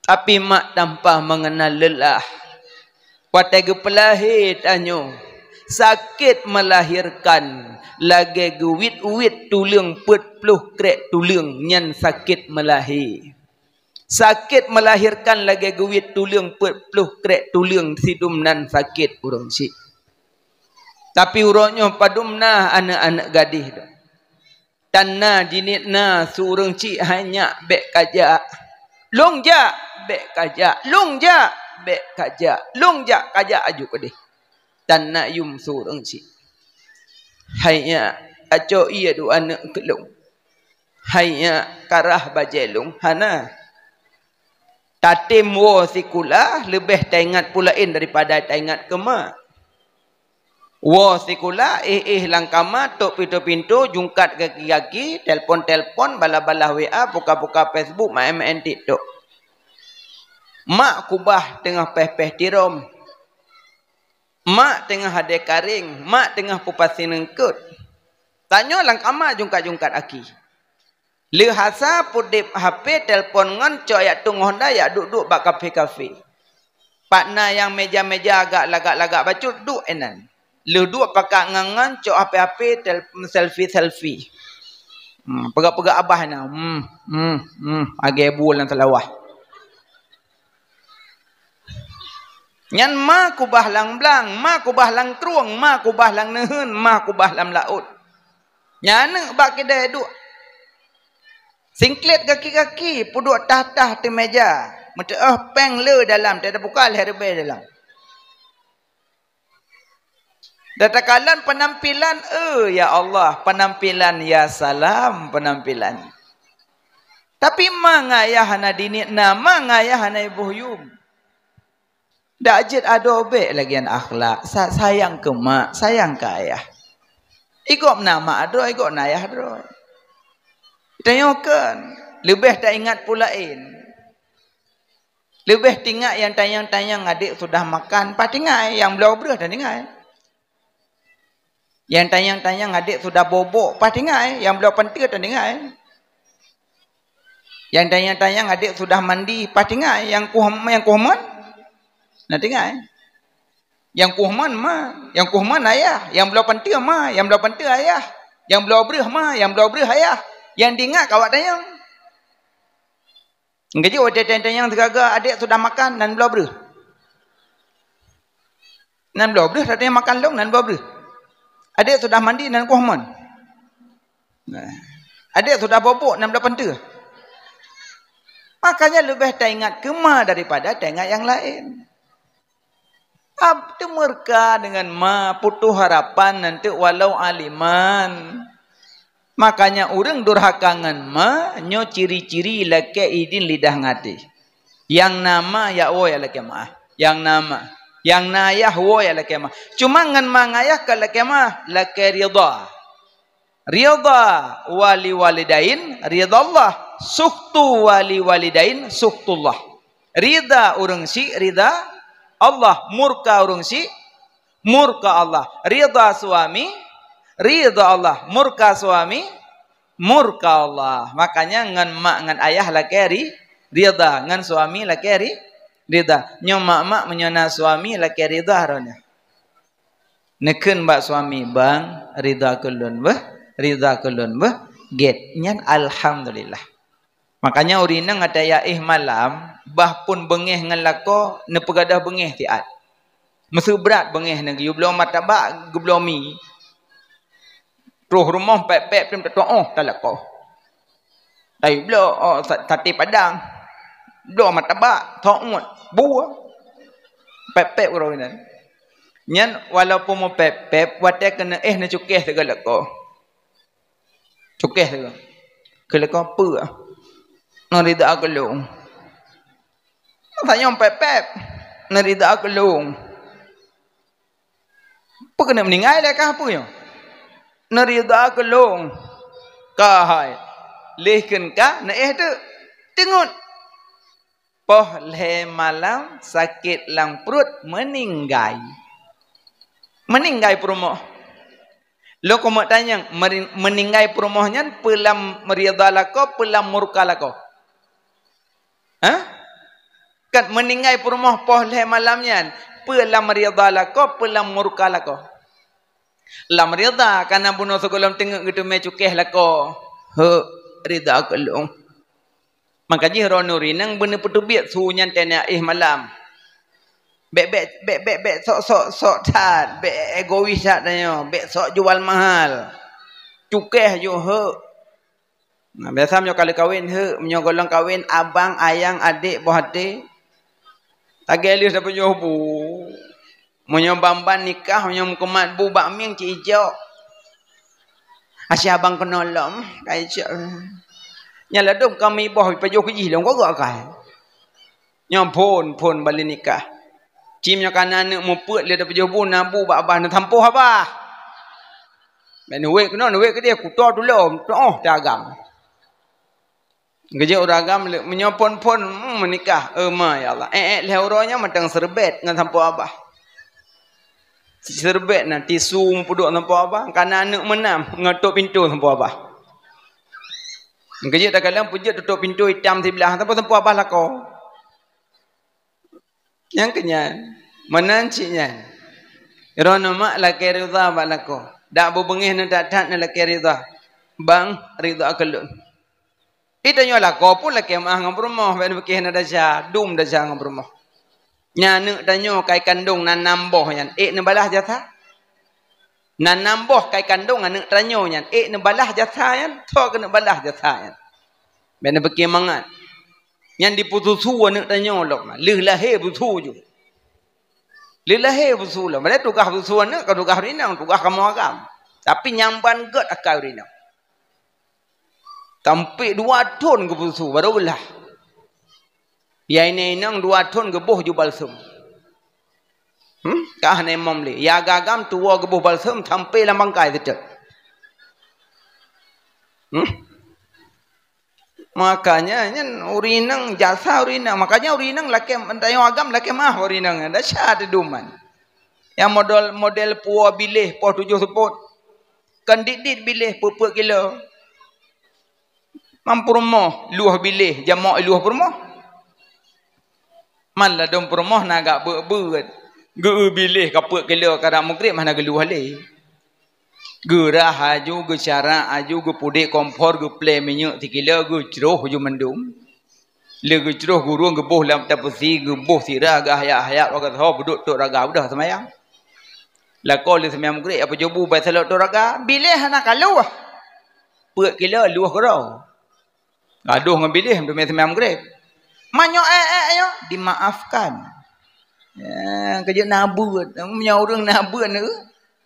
Tapi mak tanpa mengenal lelah. Watée geupeulahé tanyoe, sakét melahirkan, lagée geuwiet-wiet tuleueng peuet ploh krek tuleueng, nyan sakét melahé. Sakét melahirkan lagée geuwiet tuleueng peuet ploh krek tuleueng, sidum nan sakét ureuëng syiek. Tapi uroe nyoe padum na aneuëk-aneuëk gadéh dok. Tan na jiniet na su ureuëng syiek, "Hai nyak, bék kajak." "Lôn jak." "Bék kajak." "Lôn jak." "Bék kajak." "Lôn jak." Kajak aju keudeh. Tan na yum su ureuëng syiek. "Hai nyak, aco ié dua aneuëk keu lôn." "Hai nyak, karah bajée lôn." Hana. Tatem woe sikula leubeh taingat peue laén daripada taingat keu mak. Woe sikula, éh-éh lam kama, tok pintoe-pintoe, jungkat gaki-gaki, telpon-telpon, balah-balah W A, buka-buka Facebook, maén-maén TikTok. Mak kubah teungoh péh-péh tirôm. Mak teungoh hadé karéng, mak teungoh peupasineungkot. Tanyoe lam kama jungkat-jungkat aki. Lheuh asa peuudeb H P, telepon ngon cok yak tungoh da yak duek-duek bak kafe-kafe. Pat na nyang meja-meja agak lagak-lagak bacut duek inan. Lheuh duek pakat ngon-ngon cok H P-H P tel-, selfie-selfie. Hmm, peugah-peugah abah na. Hmm, hmm, hmm, agée bu lam seulawah. Nyan ma kubah lam blang, ma kubah lam krueng, ma kubah lam neuheun, ma kubah lam laôt. Nyan aneuk bak keudè duek. Singklet gaki-gaki, peuduek tah-tah teuk meja. Meuteuoh péng le dalam, teubuka lhèe ribèe dalam. Dan takalon penampilan, eh, ya Allah, penampilan, ya salam penampilan. Tapi ma ngon ayah hana diniet na, ma ngon ayah hana iboh yum. Dak jeuet adoe bèk lagèe nyan akhlak, sa-, sayang keu mak, sayang keu ayah. Igob na mak droe, igob na ayah droe. Tanyoe kon, leubeh taingat peue laén. Leubeh tingat nyang tanyong-tanyong adék sudah makan, paih tingai, nyang bloe breuh tan tingai. Nyang tanyong-tanyong adék sudah bobok, paih tingai, nyang bloe panteue tan tingai. Nyang tanyong-tanyong adék sudah mandi, paih tingai, nyang kuh, nyang kuh mon, na tingai. Nyang kuh mon ma, nyang kuh mon ayah, nyang bloe panteue ma, nyang bloe panteue ayah, nyang bloe breuh ma, nyang bloe breuh ayah. Nyang diingat ka awak tanyong. Keujeuet watèe tanyong-tanyong sigaga adék sudah makan nan bloe breuh. Nan bloe breuh, tanyong makan lom nan bloe breuh. Adék sudah mandi nan kuh mon. Nah. Adék sudah bobok nan bloe panteue. Makanya leubeh taingat keu ma daripada taingat nyang laén. Ab-, teumeurka deungon ma, putoh harapan nan teuk walau aliman. Makanya ureueng durhaka ngon ma, nyoe ciri-ciri lakèe idin lidah ngon até. Nyang na ma, jak woe jak lakèe maáh. Nyang na ma, nyang na ayah woe jak lakèe maáh. Cuma ngon ma ngon ayah ka lakèe maáh, lakèe ridha. Ridha wali walidain, ridha Allah. Sukhtu wali walidain, sukhtullah. Ridha ureueng syik, ridha Allah. Murka ureueng syik, murka Allah. Ridha suami, ridha Allah. Murka suami, murka Allah. Makanya ngon mak ngon ayah lakèe ri-, ridha, ngon suami lakèe ri-, ridha. Nyoe mak-mak meunyoe na suami lakèe ridha droeneuh. Neukheun bak suami, "Bang, ridha keu lôn beuh, ridha keu lôn beuh." Gèt nyan alhamdulillah. Makanya ureueng inong ata ya éh malam, bah phôn beungèh ngon lakoe, neupeugadôh beungèh siat. Meuseubrat beungèh nyan geuyue bloe martabak, geubloe mi. Troh rumoh pèp-pèp tem teutoh talakoe. Tapi bloe, oh, sa-, sate padang. Bloe martabak, thok ngot, bue. Pèp-pèp uroe nyan. Nyan walaupun meupèp-pèp, watèe keuneuk éh neucukéh sigoe lakoe. Cukéh sigoe. Keu lakoe peue? Neuridha keu lôn. Masa nyoe pèp-pèp. Neuridha keu lôn. Peue keuneuk meuninggai lé kah peue nyoe? Neuridha keu lôn. Kahai. Lheuh kheun ka neuéh teuk. Teungeut. Poh lhèe malam sakét lam pruet meuninggai. Meuninggai peurumoh. Lôn keumeuk tanyong, meri-, meuninggai peurumoh nyan peue lam ridha lakoe, peue lam murka lakoe? Hah? Kan meuninggai peurumoh poh lhèe malam nyan, peue lam ridha lakoe, peue lam murka lakoe? Lam ridha, kana bunoe sigohlom teungeut geuteumé cukéh lakoe. Heuk, ridha keu lôn. Maka jih droeneuh ureueng inong beuneupeuteubiet su nyan teuh na éh malam. Bèk, bèk, bèk, bèk, bèk sok, sok, sok that, bèk egois that tanyoe, bèk sok jual mahal. Cukéh ju heuk. Nah, biasa meunyoe ka lheuh kawen heuk, meunyoe gohlom kawen abang, ayang, adék, boh até. Lagèe lheuh tapajoh bu. Meunyoe ban-ban nikah, meunyoe meukumat bu bak mieng cit ijok. Asyik abang keunoe lom, ka ijok. Nyan ladôm kami boh pajoh keu jih lom gok-gok akai. Nyoe phôn, phôn bali nikah. Ci meunyoe kana aneuk meupeuet lé tapajoh bu, na bu bak abah, neusampoh abah. Bèk neuwet keunoe, neuwet keudeh, kuto tulom, teuoh teuagam. Geujak ureueng agam le-, meunyoe phon-phon, hmm, meunikah, eh, ma, ya Allah. Eh, eh, lhèe uroe nyan mantong seureubet ngon sampoe abah. Seureubet na tisu meupeudok sampoe abah, ka na aneuk meunam ngon tok pintoe sampoe abah. Geujak takalon peujeuet tutup pintoe itam siblah, sampoe, sampoe abah lakoe. Nyang keunyan, meunan cit nyan. Droeneuh mak lakèe ridha bak lakoe. Dak beubeungéh neuh that-that neulakèe ridha. Bang, ridha keu lôn. Ih, tanyoe lakoe pun lakèe meu'ah ngon peurumoh, bèk neupiké hana desya, dum desya ngon peurumoh. Nyan aneuk tanyoe kai kandông na nam boh nyan, ék neubalah jasa? Na nam boh kai kandông aneuk tanyoe nyan, ék neubalah jasa nyan? Soe keuneuk balah jasa nyan? Bèk neupiké mangat. Nyan dipeususu aneuk tanyoe lom, lheueh lahé peusu ju. Lheueh lahé peusu lom. Padahai tugaih peusu aneuk kon tugaih ureueng inong, tugaih kamoe agam. Tapi nyang ban gèt akai ureueng inong. Sampai dua thon geupeusu, baru geulah. Ya inong dua thon geuboh ju balsem. Hmm? Ka hana imum lé. Ya agam tuwoe geuboh balsem sampai lam bangkai teutap. Hmm? Makanya nyan ureueng inong jasa ureueng inong. Makanya ureueng inong lakèe, tanyoe agam lakèe meu'ah ureueng inong. Desya teuh dum nyan. Nyang model, model puwoe biléh poh tujoh seupôt. Kon dit-dit biléh peuet-peuet kilo. Man peurumoh luwah biléh, jamok luwah peurumoh. Man ladôm peurumoh na gak beuet-beuet. Geu biléh ka peuet kilo karab mugreb hana geuluwah lé. Geurah aju, geucarak aju, geupudek kompor, geuplè minyeuk sikilo, geucroh aju mandum. Lheueh geucroh gurong geuboh lam tapeusi, geuboh sira, geuhayat-hayat, bak geusoe beudôk tok raga, udah seumayang. Lakoe lheueh seumayang mugreb, apa jobu bai salok tok raga, biléh hana ka luwah. Peuet kilo luwah keudroe. Gadoh ngon biléh teumé seumayang mugreb. Meunyoe ék-ék nyoe dimaafkan. Ya, keujeuet na beuet. Meunyoe ureueng na beuet nyoe,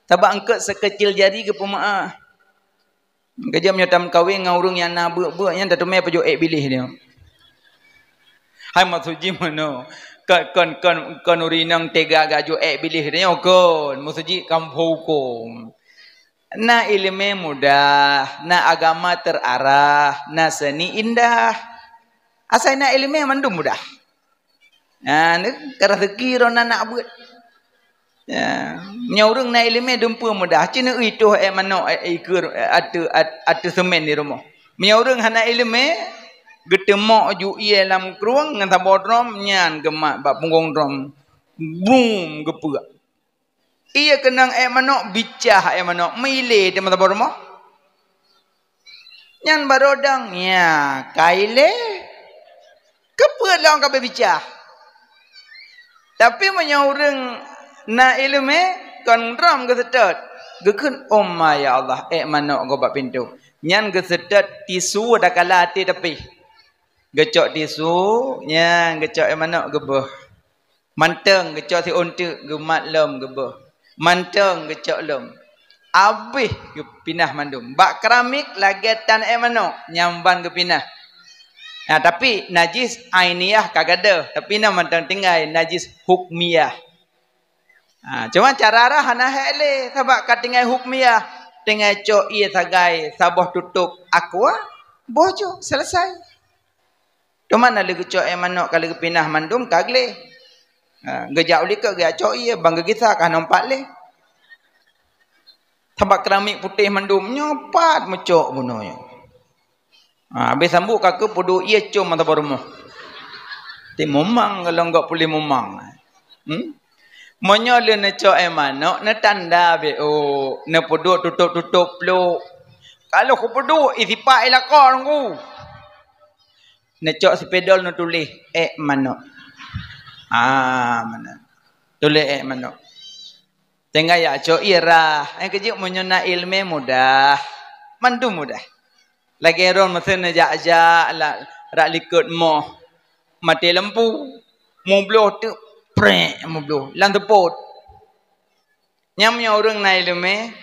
sabab eungkôt seukeucil jari geupeumeu'ah. Keujeuet meunyoe tameukawen ngon ureueng nyang na beuet-beuet nyan, tateumé pajoh ék biléh nyoe. Hai maksud jih meunoe, kon, kon, kon, kon ureueng inong teuga geujoh ék biléh nyoe kon. Maksud jih kan hukôm. Na ileumé mudah, na agama teuarah, na seuni indah. Asai na ileumé mandum mudah. Nah, ni ka raseuki droe na aneuk beuet. Ya, meunyoe ureueng na ileumé dumpeue mudah, ci neuieh toh ék manok, ék ikeur, ék ateueh, at-, ateueh seumén di rumoh. Meunyoe ureueng hana ileumé, geuteumok ju ié lam krueng ngon saboh drom, nyan geumat bak punggong drom. Brum, geupeuek. Ié keunong ék manok, bicah ék manok, meulé teuma saboh rumoh. Nyan baroe dang, ya, ka ilé. Keupeue lom ka beubicah? Tapi meunyoe ureueng na ileumé, kon drom geuseutôt, geukheun, "Oh ma, ya Allah, ék manok gob bak pintoe." Nyan geuseutôt tisu dakala até tapi. Geucok tisu, nyan geucok ék manok geubeuh. Mantong geucok siôn teuk geumat lom geubeuh. Mantong geucok lom. Abéh geupinah mandum. Bak keramik lagèe tan ék manok nyang ban geupinah. Nah, tapi najis ainiah ka gadôh, tapi na mantong tinggai najis hukmiah. Ha, cuma cara rhah hana hék lé, sabab ka tinggai hukmiah, tinggai cok ié sagai saboh tutôp aqua, boh ju, selesai. Teuma na lheueh geucok ék manok ka lheueh geupinah mandum ka gleh. Ha, geujak u likot geujak cok ié, ban geugisa ka hana meupat lé. Sabab keramik putéh mandum nyoe pat meucok bunoe nyoe. Ha, habéh sambot ka keuh peuduek ié com mata bak rumoh. Ti mumang golom gok puléh mumang. Hmm? Meunyoe lheueh neucok ék manok, neutanda beu, neupeuduek tutôp-tutôp plôk. Ka lheueh kupeuduek, isipak i lakoe teungku. Neucok sipidol neutuléh, "Ék manok." Ah, manok. Tuléh, "Ék manok." Tinggai jak cok ié rhah. Nyang keujeuet meunyoe na ileumé mudah. Mandum mudah. Lagèe droe meuseuen neujak-jak lam, rak likot moh. Maté lampu. Meubloh teuk, prek, meubloh. Lam seupôt. Nyan meunyoe ureueng na ileumé,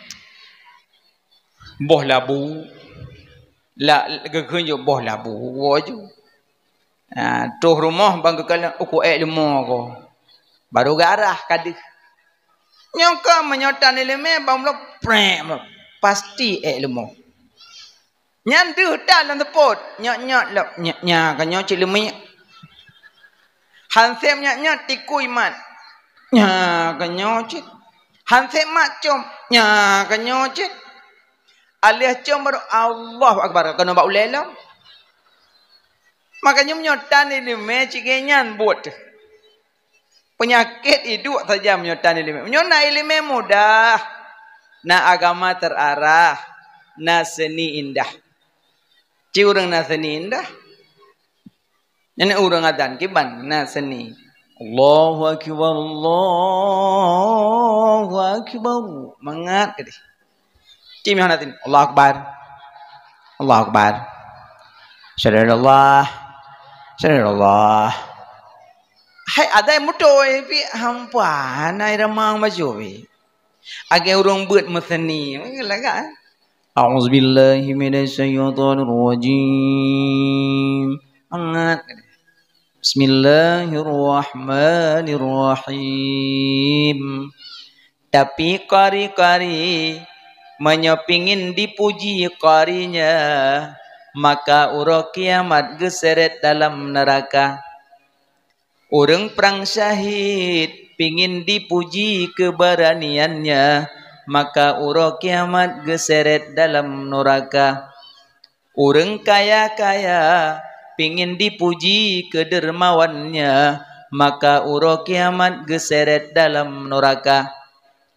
boh labu, la, geukheun ju boh labu, woe ju. Ha, troh rumoh ban geukalon, "Oh, ku ék leumo ko." Baru geuarah ka deuh. Nyoe ka meunyoe tan ileumé, ban meubloh, prek, pasti ék leumo. Nyan deuh that lam seupôt. Nyot-nyot lom. Nya, nya ka nyoe cit leumiek. Han sép nyot-nyot tikui mat. Nya ka nyoe cit. Han sép mat com. Nya ka nyoe cit. Aléh com baru Allahu Akbar. Ka keunoe bak ulée lom. Makanya meunyoe tan iéleumé cit nyan buet. Peunyakét iduek saja meunyoe tan iéleumé. Meunyoe na iéleumé mudah, na agama terarah, na seni indah. Ci ureuëng na seni indah. Nyan ureuëng azan kiban na seni. Allahu akbar, Allahu akbar. Mangat keudeh. Ci meuhana tin. Allahu akbar. Allahu akbar. Syadallah. Syadallah. Hai, ada yang mutu, eh, pi hampa, na irama baju, pi. Agai ureuëng beuet meuseni, lagak, eh. A'udzubillahi minasyaitonirrajim. Mangat. Bismillahirrahmanirrahim. Tapi kari-kari, meunyoe pingin dipuji karinya, maka uroe kiamat geuseret dalam neuraka. Ureuëng prang syahid pingin dipuji keubaraniannya, maka uroe kiamat geuseret dalam neuraka. Ureuëng kaya-kaya pingin dipuji keudeurmawannya, maka uroe kiamat geuseret dalam neuraka.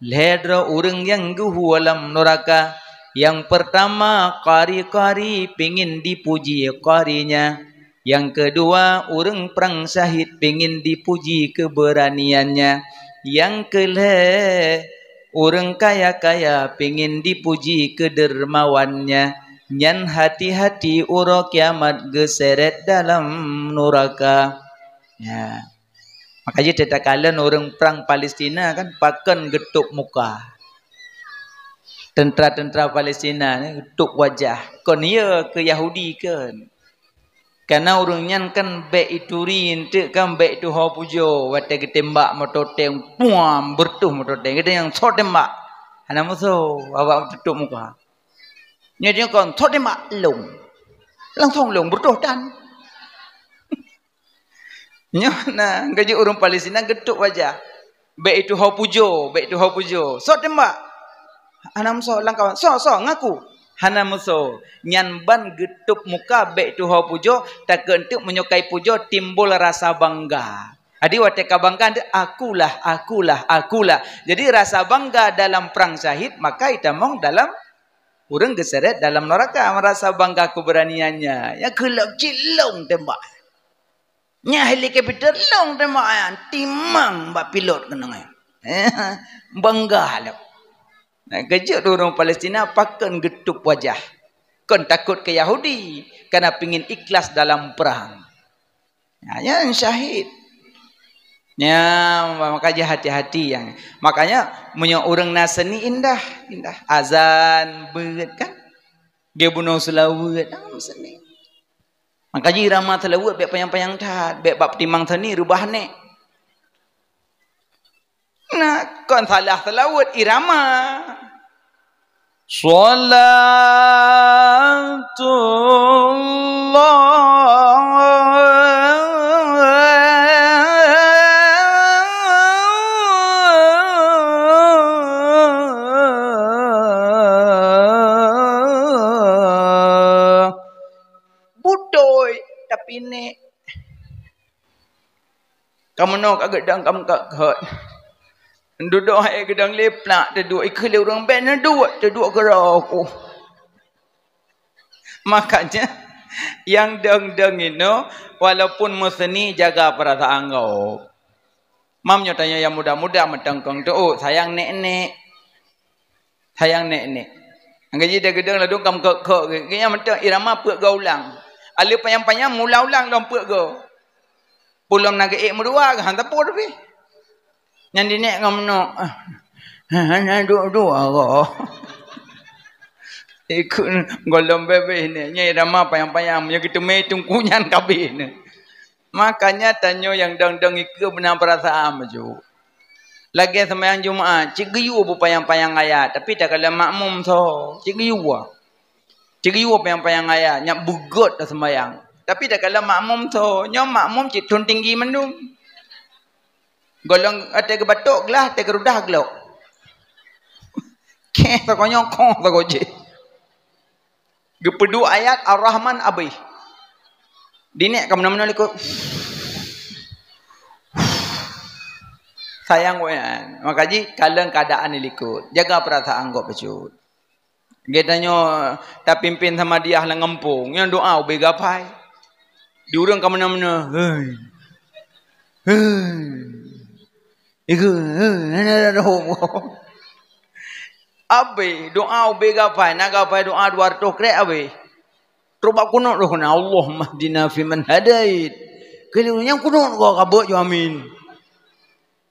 Lhée droe ureuëng nyang geuhue lam neuraka. Nyang peurtama, kari-kari pingin dipuji karinya. Nyang keudua, ureuëng prang syahid pingin dipuji keubeuraniannya. Nyang keulhée, ureuëng kaya-kaya pingin dipuji keudeurmawannya. Nyan hati-hati uroe kiamat geuseret dalam neuraka. Ya. Maka jih teuh takalon ureuëng prang Palestina kan pakon geutôb muka. Teuntra-teuntra Palestina ni geutôb wajah. Kon ye keu Yahudi kon. Karena ureuëng nyan kan bék ituri eunteuk kan bék tuho pujoe watée geutembak moto tank, puam, beureutoh moto tank. Geutanyoe nyang soe tembak. Hana musoh, awak tutôb muka. Nyoe jih kon soe tembak lông. Langsong lông beureutoh tan. Nyoe na geujok ureuëng Palestina geutôb wajah. Bék tuho pujoe, bék tuho pujoe. Soe tembak? Hana musoh lam kawan. Soe, soe ngaku? Hana musoh. Nyan ban geutôb muka bék tuho pujoe, takot eunteuk meunyoe kai pujoe timbul rasa bangga. Jadi watée ka bangga, "Akulah, akulah, akulah." Jadi rasa bangga dalam prang syahid, maka itamong dalam ureuëng geuseret dalam neuraka, merasa bangga keberaniannya. Ya, geulok cit lông tembak. Nyan helikopter lông tembak nyan, timang bak pilot keunong nyan. Bangga lom. Nah, geujok ureuëng Palestina pakon geutôb wajah. Kon takot keu Yahudi, karena pingin ikhlas dalam perang. Nah, nyan syahid. Ya, maka jih hati-hati nyang. Makanya meunyoe ureuëng na seni indah, indah. Azan, beuet kan? Geubunoe seulaweuet, ah, seni. Maka jih irama seulaweuet bék panyang-panyang that, bék bak peutimang seni reubah nék. Nah, kon salah seulaweuet, irama. Shalatullah. Beutôi, tapi nék. Ka meunoe ka geudong ka meukeukot. Dudoe hai geudong lé plak teuduek, ikheun lé ureuëng bèk neuduek, teuduek keudroe ku. Makanya, nyang dong-dong inoe, walaupun meuseni, jaga peurasaan gob. Mam nyoe tanyoe nyang muda-muda meutongkong teuôt, sayang nék-nék. Sayang nék-nék. Nyang gaji dagedeng ladôm kam kok-kok geuh. Geuhnyan mantong irama peuet goe ulang. Aleuh panyang-panyang mula ulang lom peuet goe. Pulom na geuék meudua geuh han tapot pih. Nyan dinék ngon meunoe. Hana duek-duek goe. Ikut gohlom bébéh nyan. Nyan irama panyang-panyang. Meunyoe geuteumé teungku nyan kabéh nyan. Makanya tanyoe nyang dong-dong ikeu beuna peurasaan bacut. Lagèe seumayang Jumat, cit geuyue beupanyang-panyang ayat, tapi takalon makmum soe, cit geuyue. Ceuriu panyang-panyang ayat, nyak beugöt dah sembahyang. Tapi takalon makmum tho, nyoe makmum cit thon tinggi mandum. Golom watèe geubatok glah, watèe geurudah glok. Keh takonyong, koh takojeh. Geupeuduek ayat Ar-Rahman abéh. Dinek ka meunan-meunan likot. Sayang weh. Maka jih kalon keuadaan di likot. Jaga peurasaan gob bacut. Geutanyoe tapimpén samadiyah lam gampông, nyan doa ubé gapai. Di ureueng ka meunan-meunan, "Hei. Hei. Iku, hei, hana ada doa." Abéh, doa ubé gapai, na gapai doa dua ratus krek abéh. Trok bak kunut roh na, "Allahummahdina fiman hadait." Kali nyan kunut ka beuet ju amin.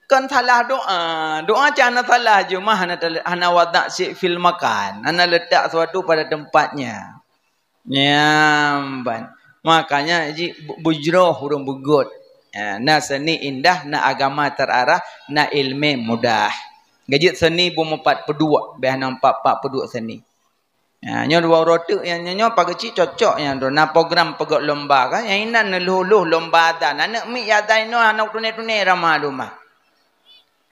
Kan salah doa. Doa cit hana salah, cuma hana tale-, hana wadak syai' fil makan. Hana letak sesuatu pada tempatnya. Nyan ban. Makanya ji bu-, bujroh ureueng beugöt. Ya, na seuni indah, na agama terarah, na ilmu mudah. Gajit seuni bu meupat peuduek, beh hana empat-empat peuduek seuni. Ha, nyoe dua uroe teuk nyang nyoe, nyoe pageucik cocok nyang tu. Na program peugöt lomba kan, nyang inan neulhôh-lhôh lomba azan. Aneuk miet azan inoe hana tuné-tuné rama dumah.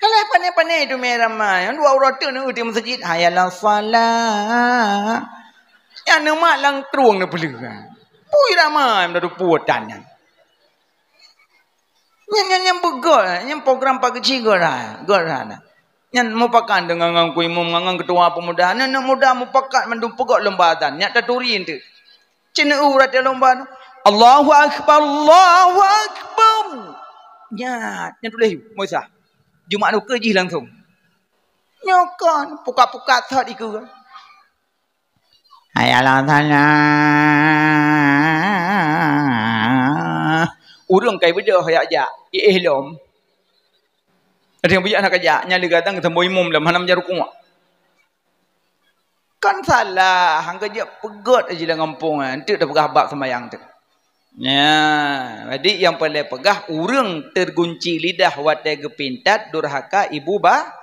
Alah pané-pané teumé rama. Nyang dua uroe teuk neu di meuseujid, "Hayya 'alas shalah." Nyang neumat lam trueng neupeuleueh. Pui rama nyang meudadu puotan nyan. Nyan, nyan, nyan beugöt, nyan program pageucik göt, göt. Nyan mupakat deungon ngon ku imum, ngon, ngon ketua pemuda. Aneuk-aneuk muda mupakat mandum peugöt lomba azan. Nyak taturi eunteuk. Ceuneuk urat lomba tu. "Allahu Akbar, Allahu Akbar." Nyan, nyan tuléh yue, Musa. Jumat ukeue jih langsung. Nyoe kon, pukat-pukat that ikeue. Hayya 'alas shalah. Ureueng kai beudôh jak-jak, iéh lom. Ada nyang beujak hana kajak, nyan lé gadang geusambông imum lom, hana meujak rukuk. Kan salah, han kajak peugöt aja lam gampông, eunteuk tapeugah bab seumayang teuk. Nya, jadi nyang peureulèe peugah, ureueng teugunci lidah watèe geupintat durhaka ibu ba-,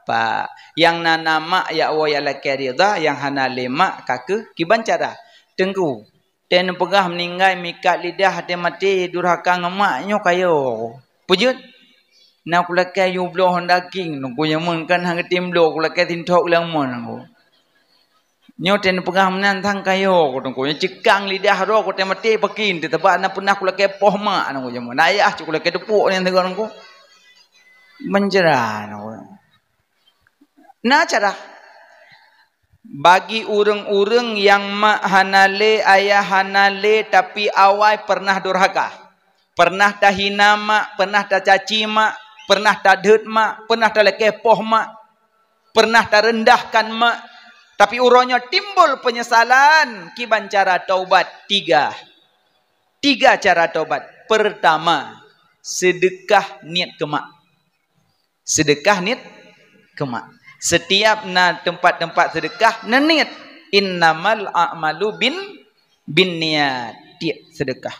bapak. Nyang na, na mak, ya Allah, ya lakèe ridha, nyang hana lé mak, ka keuh kiban cara. Teungku, watèe neupeugah meuninggai mikat lidah, watèe maté durhaka ngon mak, nyoe kayô. Peue jeuet? Na kulakèe yue bloe Honda King, nungku jameun kan han geutem bloe, kulakèe sintok lam mon nungku. Nyoe teuh neupeugah meunan sang kayô, ku teungku. Nyoe ceukang lidah droe, ku teuh maté pakin teuh, sabab na peunah kulakèe poh mak, nungku jameun. Na ayah cit kulakèe teupok nyan sigoe nungku. Meuncara, nungku. Na cara. Bagi ureueng-ureueng nyang mak hana lé, ayah hana lé, tapi awai pernah durhaka. Pernah tahina mak, pernah tacaci mak, pernah tadhôt mak, pernah talakèe poh mak. Pernah tarendahkan mak, tapi uroe nyoe timbul penyesalan, kiban cara taubat? Tiga. Tiga cara taubat. Pertama, seudeukah niet keu mak. Seudeukah niet keu mak. Setiap na teumpat-teumpat seudeukah, neuniet, "Innamal a'malu bin, binniyat." Tiek seudeukah.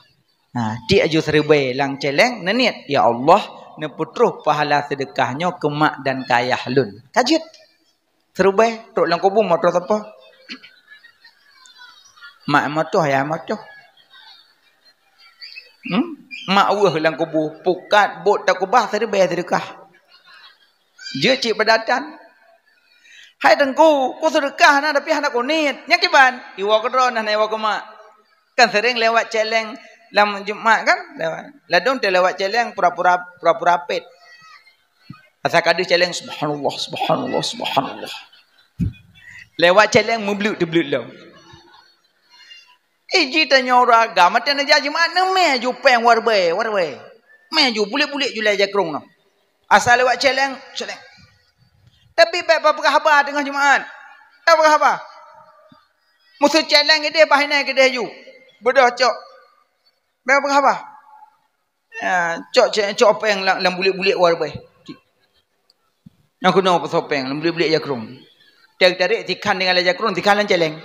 Ha, tiek aju siribèe lam cèlèng, neuniet, "Ya Allah, neupeutroh pahala seudeukah nyoe keu mak dan keu ayah lôn." Ka jeuet. Siribèe, trok lam kubu, meutroh sapo? Mak meutroh, ayah meutroh. Hmm? Mak weueh lam kubu, pukat, bot takeubah, siribèe seudeukah. Jeuet cit peudatan. "Hai Teungku, ku seudeukah na, tapi hana ku niet." Nyan kiban, iwoe keu droe na, hana iwoe keu mak. Kan sering lewat cèlèng lam Jumat kan? Lewat. Ladôm teuh lewat cèlèng pura-pura, pura-pura pet. Asai ka deuh cèlèng, "Subhanallah, subhanallah, subhanallah." Lewat cèlèng meubleuet teubleuet lom. Ih, jih tanyoe ureueng agam, watèe neujak Jumat, neumè ju pèng wareubèe, wareubèe. Mè ju, bulet-bulet ju lé jakrong nyoe. Asai lewat cèlèng, cèlèng. Tapi bèk peugah haba teungoh Jumat. Bèk peugah haba. Meuseu cèlèng keudeh, bah inan keudeh ju. Beudôh cok. Bèk peugah haba. Ya, cok, cok, cok pèng lam, lam bulet-bulet wareubèe. Nyang keunoe pasoe pèng lam bulet-bulet jakrong. Teutarek sikhan tinggai lam jakrong, sikhan lam cèlèng.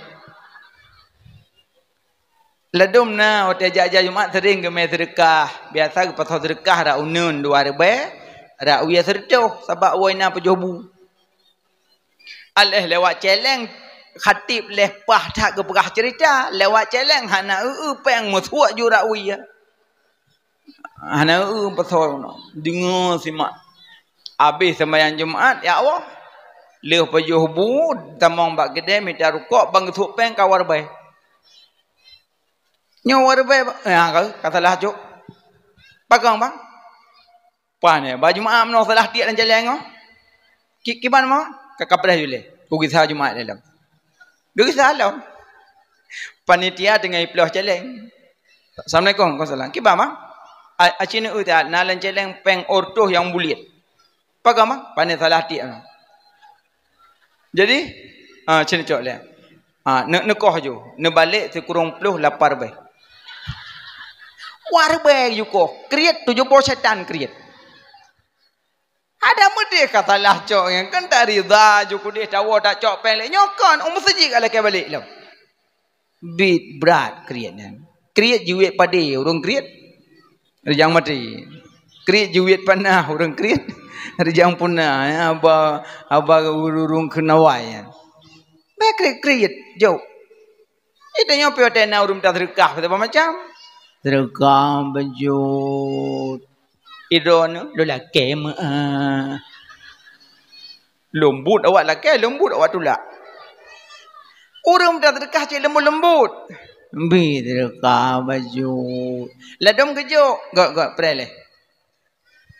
Ladôm na watèe jak-jak Jumat sering geumè seudeukah. Biasa geupasoe seudeukah rot uneuen dua ribèe, rot wie seureutôh, sabab woe na peujoh bu. Aléh lewat cèlèng, Khatib leh paih that geupeugah ceurita, lewat céléng hana eu-eu péng meusuak ju rak wie. Hana eu-eu pasoe na. Deungoe simak. Abéh seumayang Jumat, ya Allah. Lheueh pajoh bu, tamong bak keudè mita rukok, ban geusuak péng ka wareubai. Nyoe wareubai, ya, ka, ka salah cok. Pakon, bang? Pan ya, bak Jumat meunoe salah tiek lam jalan nyoe. Ki-, kiban ma? Ka kapreh yue lé. Ku gisa Jumat dalam. Geugisa lom. Panitia teungoh iploh céléng. Assalamualaikum. Waalaikumsalam. Kiban ma? A-, aci neu ta na lam céléng péng ortoh nyang buliet. Pakon ma? Pane salah tiek. Jadi, ah, cen cok lé. Ha, ne-, neukoh ju, neubalek sikureueng ploh lapar beh. Wareubai ju koh, kriet tujoh boh setan kriet. Ada meudeh ka salah cok nyan, kan tak rida ju kudeh tawoe tak cok péng lé. Nyoe kon, u meuseujid ka lakée balek lom. Bit brat kriet nyan. Kriet jiwet padé ureuëng kriet. Rijang maté. Kriet jiwet panah ureuëng kriet. Rijang punah, ya, haba, haba ureuëng keunawai, ya. Bèk kriet-kriet, jok. Itu nyoe piôh tena ureuëng mita seudeukah, macam-macam. Seudeukah beujeuet. Idroeneuh, lôn lakée meu'ah. Leumbut awak lakée, leumbut awak tulak. Ureuëng mita seudeukah cit leumbut-leumbut. Bi seudeukah beujeuet. Ladôm geujok, gak-gak preh lé.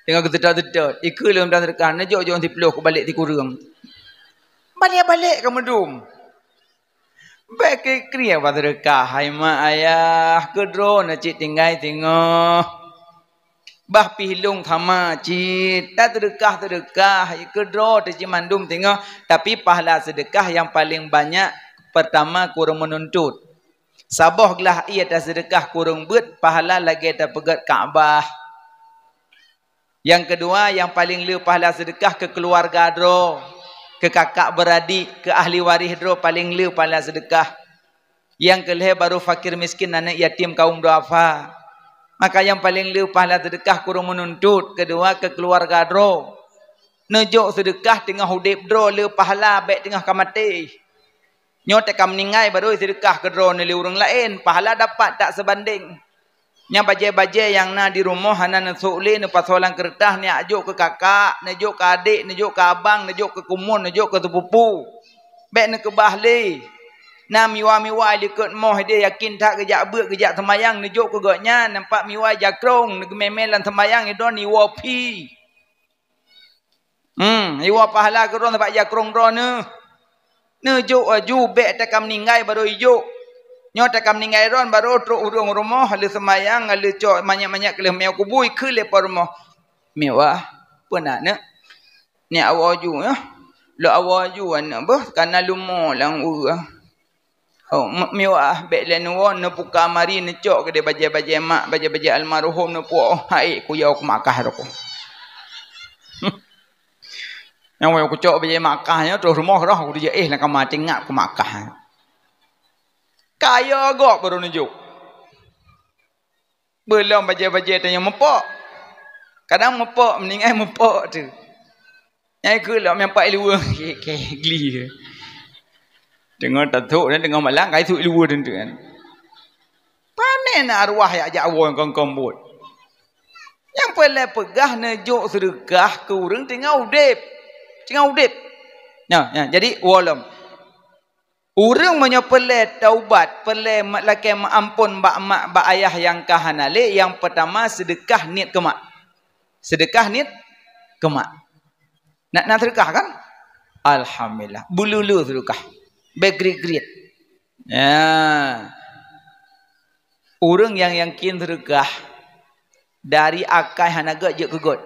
Teungoh geuteudot-teudot, ikeue lôn mita seudeukah, neujok-jok siploh keubalek sikureueng. Balek-balek ka meudum. Bèk kriet-kriet bak seudeukah, hai mak ayah, keu droeneuh cit tinggai singoh. Bah pih lôn sama cit, taseudeukah-seudeukah, keu droe teuh cit mandum singoh, tapi pahala seudeukah nyang paleng banyak, peurtama keu ureuëng meununtut. Saboh glah ié taseudeukah keu ureuëng beuet, pahala lagée tapeugét Ka'bah. Nyang keudua, nyang paleng le pahala seudeukah keu keuluwarga droe, keu kakak beuradik, keu ahli waréh droe paleng le pahala seudeukah. Nyang keu lhée baru fakir miskin, aneuëk yatim, kaum duafa. Maka nyang paleng le pahala seudeukah keu ureuëng meununtut, keudua keu keuluwarga droe. Neujok seudeukah teungoh udeb droe le pahala, bèk teungoh ka maté. Nyoe teuka meuninggai barô seudeukah keu droeneuh lé ureuëng laén, pahala dapat tak seubandéng. Nyang bajée-bajée nyang na di rumoh hana neusok lé, neupasoe lam keureutah, neujok keu kakak, neujok keu adék, neujok keu abang, neujok keu kumuen, neujok keu teupupu. Bèk neukeubah lé. Na miwa-miwa likot moh ideh yakin that geujak beuet, geujak seumayang, neujok keu gobnyan, nampak miwa jakrong, neugeumé-mé lam seumayang, idon iwoe phi. Hmm, iwoe pahala keu droeneuh bak jakrong droeneuh. Neujok aju, bèk teuka meuninggai barô ijok. Nyoe teuka meuninggai droen barô trok ureuëng rumoh, lheueh seumayang, lheueh cok manyak-manyak keu lheueh miyueb kubu, ikeue lé po rumoh. Miwah, peue na neuk? Neuk awoe aju, ya. Lok awoe aju aneuëk beuh, kana lumo lam ueh. Oh, me-, meuwah, bèk lé neuwoe, neubuka mari, neucok keudeh bajée-bajée mak, bajée-bajée almarhum neupuwoe, oh, hai, kuyoe keu Makkah rot. Nyang woe kucok bajée Makkah nyoe, troh rumoh roh, kudu jeuet, eh, lam kama tingap keu Makkah. Kayoe gob baru neujok. Beulom bajée-bajée tanyoe meupok. Kadang meupok, meuninggai meupok tu. Nyang ikheun lom nyang pat iluwa. Keh, keh, gli. Teungoh tathok dan teungoh malam, ka isuek iluwa teuntu kan. Pane na arwah jak-jak woe nyang kong-kong buet. Nyang peureulée peugah neujok seudeukah keu ureuëng teungoh udeb. Teungoh udeb. Nyoe, nyoe, jadi woe lom. Ureuëng meunyoe peureulée taubat, peureulée me-, lakée meuamphon bak mak, bak ayah nyang ka hana lé, nyang peurtama seudeukah niet keu mak. Seudeukah niet keu mak. Na, na seudeukah kan? Alhamdulillah. Beululu seudeukah. Bèk griet-griet. Ya. Ureuëng nyang yakin seudeukah dari akai hana gét jeuet keu gét.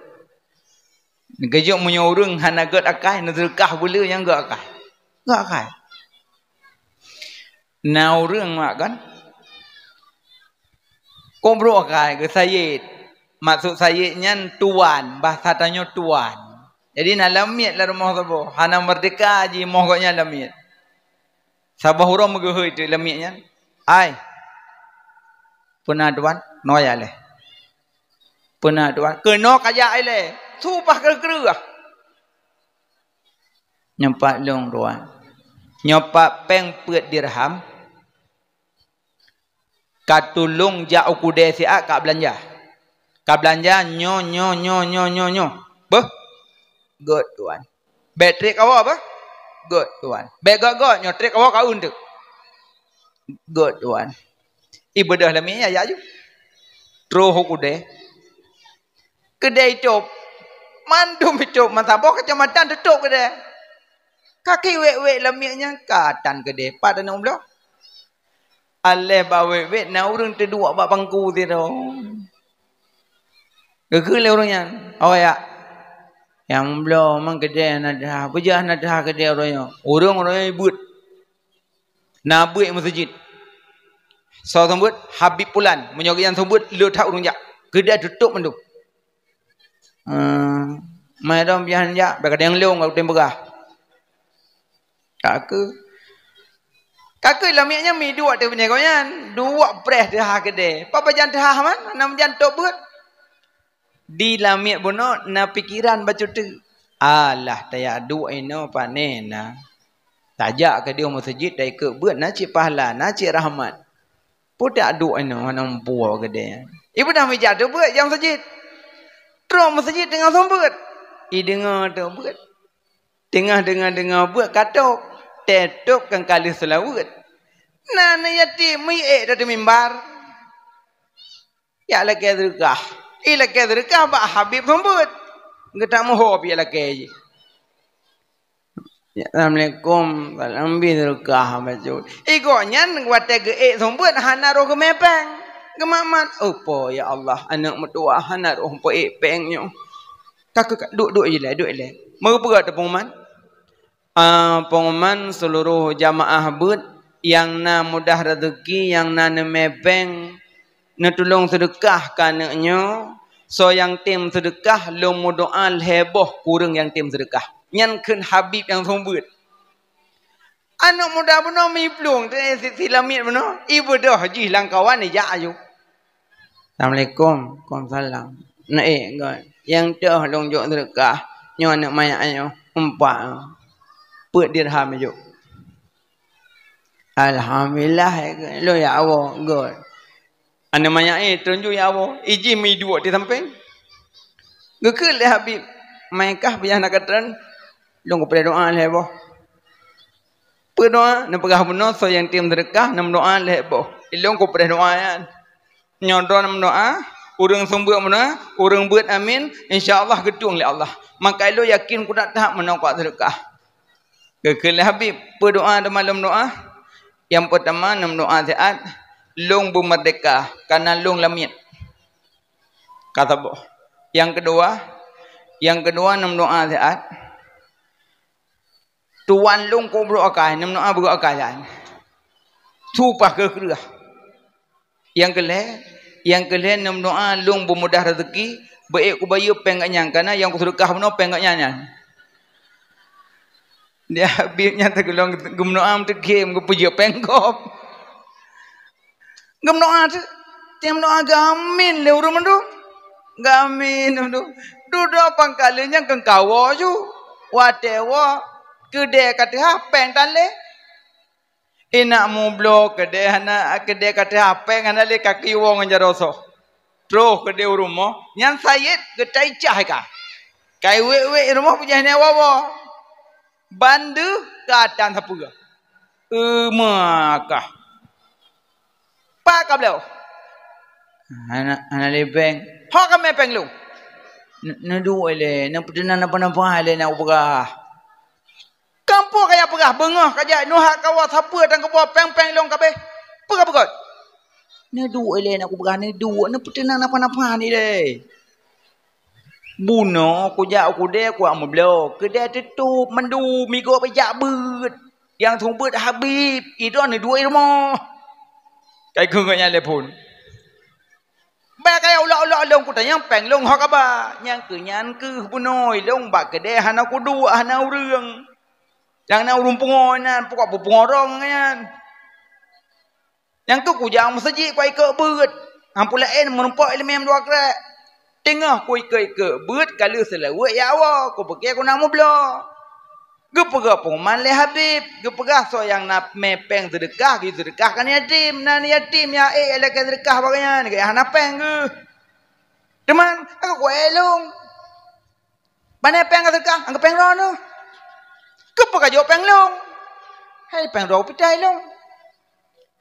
Geujok meunyoe ureuëng hana gét akai, neuseudeukah beuleu nyang gét akai. Gét akai. Na ureuëng mak kan? Kobroe akai geuh sayed. Maksud sayed nyan tuan, bahasa tanyoe tuan. Jadi na lamiet lam rumoh saboh, hana meurdeka jimoh gobnyan lamiet. Saboh uroe meugeuhôi teuk lamiet nyan. Ai. Peue na tuan? Noe jak lé. Peue na tuan? Keunoe kajak ilée. Su paih kreueh-kreueh. Nyang pat lôn tuan. Nyoe pat péng peuet dirham, ka tulông jak u keudè siat ka beulanja. Ka beulanja nyoe, nyoe, nyoe, nyoe, nyoe, nyoe. Beuh, gét tuan. Bèk trép kawoe beuh, gét tuan. Bèk gét-gét nyoe trép kawoe ka eun teuk. Gét tuan. Ibeudôh lamiet nyan jak ju. Troh u keudè. Keudè itôp. Mandum itôp, meusaboh keucamatan teutôp keudè. Ka ki wék-wék lamiet nyan ka tan keudè. Pat aneuk bloe? Aléh bak wék-wék na ureueng teuduek bak bangku sidroe. Geukheun lé ureueng nyan, "Awak jak." Nyang bloe man keudè hana teuhah. Peue jak hana teuhah keudè uroe nyoe? Ureueng-ureueng nyan beuet. Na beuet meuseujid. Soe seumeubeuet? Habib Pulan. Meunyoe geuhnyan seumeubeuet, le that ureueng jak. Keudè teutôp mandum. Eh, mai dong piah jak, bèk kadang lôn ka kutem peugah. Ka keuh. Ka keuh lamiet nyan mi duek teuh binéh gobnyan, duek preh teuhah keudè. Pat pajan teuhah man, hana meujan tôp beuet. Di lamiet bunoe na pikeran bacut teuk. Alah, tajak duek inoe pane na. Tajak keudeh meuseujid taikôt beuet na cit pahala, na cit rahmat. Peue tajak duek inoe hana muphom keudè. Ipeugah meujan tôp beuet nyang meuseujid. Troh meuseujid teungoh seumeubeuet. Ideungoe tôp beuet. Teungoh deungoe-deungoe beuet ka tôp. Teuh tôp kan ka lheueh seulaweuet. Na aneuk yatim meuék di ateueh mimbar. Jak lakèe seudeukah. Ilakèe seudeukah bak Habib seumeubeuet. Geutak meuho pih ilakèe jih. "Assalamualaikum." "Salam." Bri seudeukah bacut. Gobnyan watèe geuék seumeubeuet hana roh geumè péng. Geumat-mat, "Oh po, ya Allah, aneuk meutuwah hana roh peuék péng nyoe." Ka keuh, ka, duek, duek ilèe, duek ilèe. Meureupeue teupeu man? Ah, pengumuman seuluruh jamaah beuet nyang na mudah rezeki, nyang na neumè péng, neutulông seudeukah keu aneuk nyoe. Soe nyang tem seudeukah, lôn meudoa lhèe boh keu ureueng nyang tem seudeukah. Nyan kheun Habib nyang seumeubeuet. Aneuk muda bunoe miplueng teuh, si, si lamiet bunoe, ibeudôh jih lam kawan ijak aju. "Assalamualaikum." "Waalaikumsalam." "Neuék göt, nyang teuh lôn jok seudeukah nyoe aneuk manyak nyoe, umpak peuet dirham jok." "Alhamdulillah, lôn jak woe göt." Aneuk manyak nyan teuh ju jak woe, ijih meuduek di sampéng. Geukheun lé Habib, "Meukah pih hana katren, lôn kupreh doa lhèe boh." Peue doa? Neupeugah bunoe soe nyang tem seudeukah, neumeudoa lhèe boh. Ilôn kupreh doa nyan. Nyoe droeneuh meudoa, ureueng seumeubeuet meudoa, ureueng beuet amin, insya Allah geutueng lé Allah. Maka ilôn yakin kudat that meunoe kuat seudeukah. Geukheun lé Habib, peue doa teuma lôn meudoa? Nyang peurtama neumeudoa siat, lôn beumeurdeka, kana lôn lamiet. Ka saboh. Nyang keudua, nyang keudua neumeudoa siat, tuan lôn keu brôk akai, neumeudoa brôk akai nyan. Su paih keu kreueh. Nyang keulhèe, nyang keulhèe neumeudoa lôn beumudah raseuki, beuék kubayeue péng geuh nyan, kana nyang kuseudeukah bunoe péng geuh nyan nyan. Di Habib nyan teugeulong geumeudoa meuteugém geupeujeuet péng gob. Geumeudoa teuk, teuma meudoa geuamin lé ureueng mandum. Geuamin mandum. Dudoe pangkaleuh nyan keu kawoe ju. Watèe woe keudè ka teuhah péng tan lé. Inak mubloe keudè hana, keudè ka teuhah péng hana lé ka kiwoe ngon jaroe soh. Troh keudè u rumoh, nyan sayét geutai cah ka. Kai wék-wék i rumoh peujah nyan woe-woe. Ban deuh ka tan sapeue. Euma kah. Pat ka bloe? Hana, hana lé péng. Ho ka mè péng lôn? Neuduek ilèe, neupeuteunan napa-napa ilèe na upeugah. Kampôk kaya peugah beungoh ka jak neuhak kawoe sapeue tan keuboh péng-péng lôn kabéh. Peue ka peugah? Neuduek ilèe na kupeugah neuduek, neupeuteunan napa-napa ilèe. Bunoe kujak u keudè kuat meubloe, keudè teutôp mandum, migoe beujak beuet. Nyang seumeubeuet Habib, idroe neuduek i rumoh. Kai keu geuh nyan lé phôn. Bèk kaya ulok-ulok lôn kutanyong péng lôn ho kaba. Nyang keu nyan keuh bunoe lôn bak keudè hana kuduek hana ureueng. Nyang na ureueng pungo nyan pokok peupungo rong nyan. Nyang keuh kujak meuseujid kuikôt beuet. Ampu laén meurumpok ileumèe dua krek. Teungoh kuikôt-ikôt beuet ka lheueh seulaweuet ya Allah, kupiké kuna mubloe. Geupeugah pengumuman lé Habib, geupeugah soe nyang na mé péng seudeukah, geuyue seudeukah keu yatim. Na yatim nyang ék lakée seudeukah bak gobnyan, gobnyan hana péng geuh. Teuma, ka kuék lôn. Pane péng ka seudeukah, anggô péng droeneuh. Keupeue kajok péng lôn? Hai péng droe pitai lôn.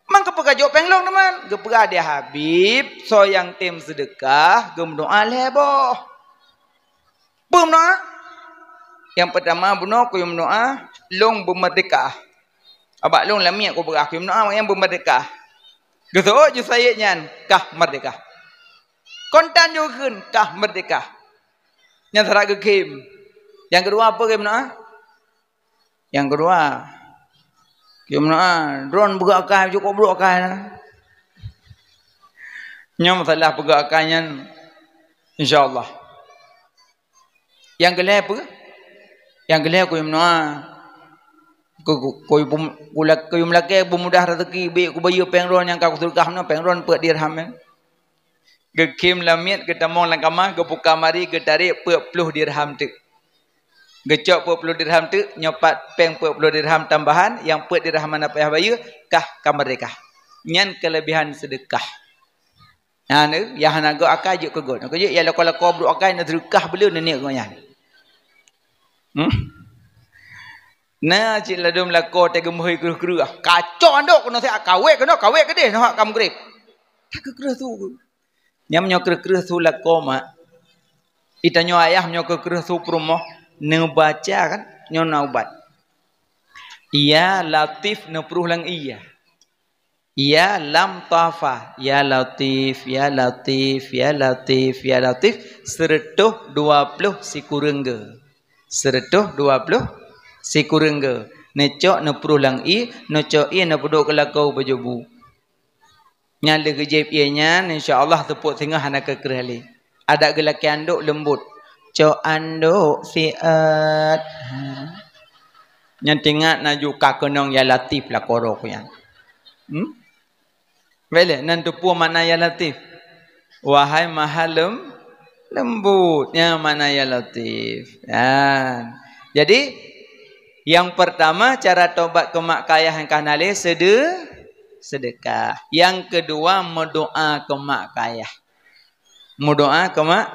Mang keupeue kajok péng lôn teuma? Geupeugah lé Habib, soe nyang tem seudeukah, geumeudoá lhée boh. Peue meudoá? Nyang peutama bunoe kuyue meudoá, lôn beumeurdéhka. Abak lôn lamiet kupeugah kuyue meudoá, nyang beumeurdéhka. Geuseuôt ju sayeuet nyan, kah meurdéhka. Kontan ju geukheun, kah meurdéhka. Nyan syarat geukhém. Nyang keudua peue kuyue meudoá? Nyang keudua, kuyue meudoá, droen beugöt akai, cukôp brôk akai na. Nyoe masalah peugöt akai nyan, insya Allah. Nyang keulhée peue? Nyang keulhée kuyue meudoá. Ku, ku, kuyue pem-, kula-, kuyue meulakée beumudah raseuki, bék kubayeue péng droen nyang ka kuseudeukah nyoe, péng droen peuet dirham nyan. Geukhém lamiet, geutamong lam kama, geubuka mari, geutarek peuet ploh dirham teuk. Geucok peuet ploh dirham teuk, nyoe pat péng peuet ploh dirham tambahan, nyang peuet dirham hana payah bayeue, kah ka meurdéhka. Nyan keuleubehan seudeukah. Nyan, nyang hana göt akai jeuet keu göt. Nyang keu jeuet, nyang lakoe-lakoe brôk akai, na seudeukah beu le neuniek gobnyan. Hmm? Na cit ladôm lakoe teugeumeuhôi kreueh-kreueh. Kacok andok keunoe siat, kawé keunoe, kawé keudeh, nyoe ka meugreb. Ka kreueh-kreueh su. Nyan meunyoe kreueh-kreueh su lakoe mak. Geutanyoe ayah meunyoe kreueh-kreueh su peurumoh, neubaca kan, nyoe na ubat. Ya Latif neupruh lam ié. Ya lam tafa, ya Latif, ya Latif, ya Latif, ya Latif, seureutôh dua ploh sikureueng geu. Seureutôh dua ploh sikureueng geu. Neucok neupruh lam ié, neucok ié neupeuduek keu lakoe bajôh bu. Nyan lheueh geujieb ié nyan, insya Allah teupok singoh hana keu kreueh lé. Adak geulakée andok leumbot. Cok andok siat. Ha. Nyan teuingat na ju ka keunong ya Latif lakoe droe nyan. Hmm? Bèk lé, nan teupeue makna ya Latif. Wahai Maha lem-, leumbot. Nyan makna ya Latif. Nyan. Jadi, nyang peurtama cara tobat keu mak keu ayah nyang ka hana lé seude-, seudeukah. Nyang keudua meudoá keu mak keu ayah. Meudoá keu mak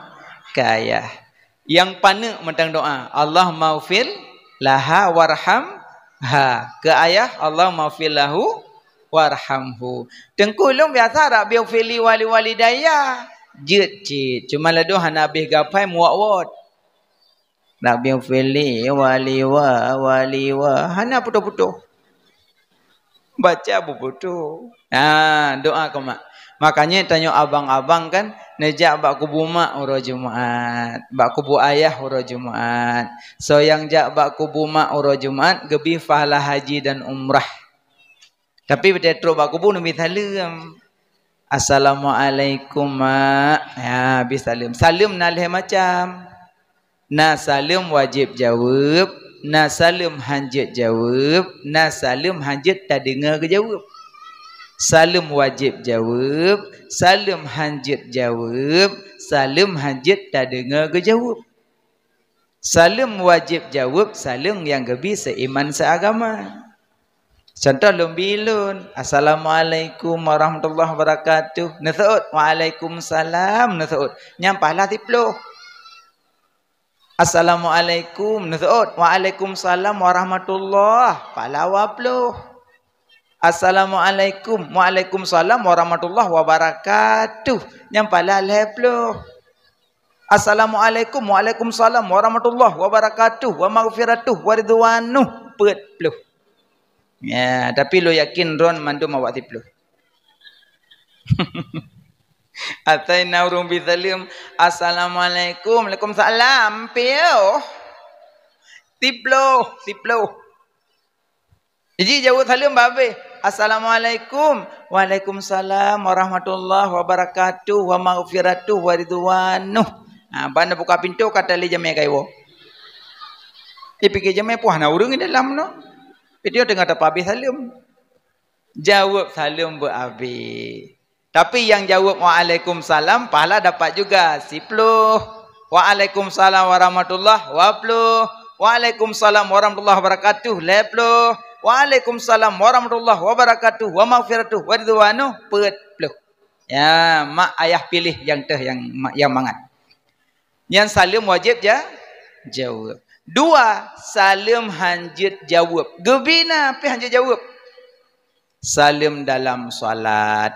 keu ayah. Nyang paneuk mantong doá, "Allahummaghfir laha warhamha." Keu ayah, "Allahummaghfir lahu warhamhu." Teungku, lôn biasa, "Rabbighfirli wa liwalidayya." Jeuet cit, cuma ladôm hana habéh gapai muwot-wot. "Rabbighfirli wa liwa-, wa liwa-," hana putôh-putôh. Baca beuputôh. Ha, doá keu mak. Makanya tanyoe abang-abang kan neujak bak kubu mak uroe Jumat, bak kubu ayah uroe Jumat. Soe nyang jak bak kubu mak uroe Jumat geubri pahala haji dan umrah. Tapi watée trok bak kubu neubri saleuem. "Assalamualaikum, Mak." Ya, bri saleuem. Saleuem na lhée macam. Na saleuem wajéb jaweueb, na saleuem hanjeuet jaweueb, na saleuem hanjeuet tadeungoe geujaweueb. Saleuem wajéb jaweueb, saleuem hanjeuet jaweueb, saleuem hanjeuet tadeungoe geujaweueb. Saleuem wajéb jaweueb, saleuem nyang geubri seuiman seuagama. Contoh lôn bri lôn, "Assalamualaikum warahmatullahi wabarakatuh." Neuseuôt, "Waalaikumsalam." Neuseuôt. Nyan pahala siploh. "Assalamualaikum." Neuseuôt, "Waalaikumsalam warahmatullah." Pahala dua ploh. "Assalamualaikum." "Waalaikumsalam warahmatullahi wabarakatuh." Nyan pahala lhée ploh. "Assalamualaikum." "Waalaikumsalam warahmatullahi wabarakatuh, wa maghfiratuh, wa ridwanuh." Peuet ploh. Ya, tapi lôn yakin droen mandum awak siploh. Asai na ureuëng bri saleuem, "Assalamualaikum." "Waalaikumsalam." Piôh. Siploh, siploh. Jijaweueb saleuem babeh, "Assalamualaikum." "Waalaikumsalam warahmatullahi wabarakatuh, wa maghfiratuh, wa ridwanuh." Ha, ban buka pintoe ka talé jamé kaiwoe. Ipike jamé puah na ureuëng di dalam nyoe. Pintoe teungoh tapabeh saleuem. Jaweueb saleuem beu abeh. Tapi nyang jaweueb "Waalaikumsalam", pahala dapat juga siploh. "Waalaikumsalam warahmatullah", dua ploh. Waalaikumsalam warahmatullahi wabarakatuh, lhèe ploh. Waalaikumsalam warahmatullahi wabarakatuh, wa maghfiratuh, wa ridwanuh, peuet ploh. Ya, mak ayah piléh nyang teuh nyang ma-, nyang mangat. Nyan saleuem wajéb ja-, jaweueb. Dua, saleuem hanjeuet jaweueb. Geubi na pih hanjeuet jaweueb. Saleuem dalam salat.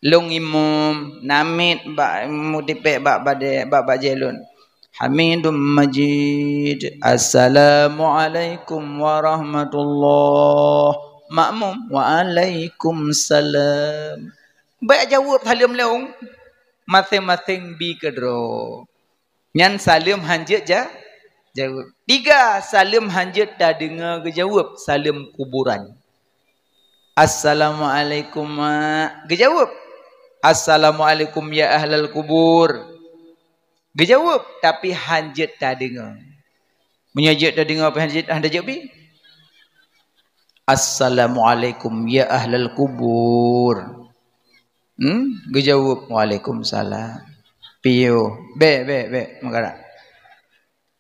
Lôn imum, namiet bak mutipék bak badée, bak bajée lôn. Hamidum Majid. Assalamualaikum warahmatullah. Makmum, waalaikumsalam. Bèk jaweueb saleuem lôn. Maséng-maséng bi keudroe. Nyan saleuem hanjeuet ja-, jaweueb. Tiga, saleuem hanjeuet tadeungoe geujaweueb, saleuem kuburan. "Assalamualaikum, Mak." Geujaweueb, "Assalamualaikum ya ahlal kubur." Geujaweueb, tapi hanjeuet tadeungoe. Meunyoe jeuet tadeungoe, apa hanjeuet, hanjeuet bi? "Assalamualaikum ya ahlal kubur." Hmm? Geujaweueb, "Waalaikumsalam." Piôh. Bèk, bèk, bèk. Meukarat.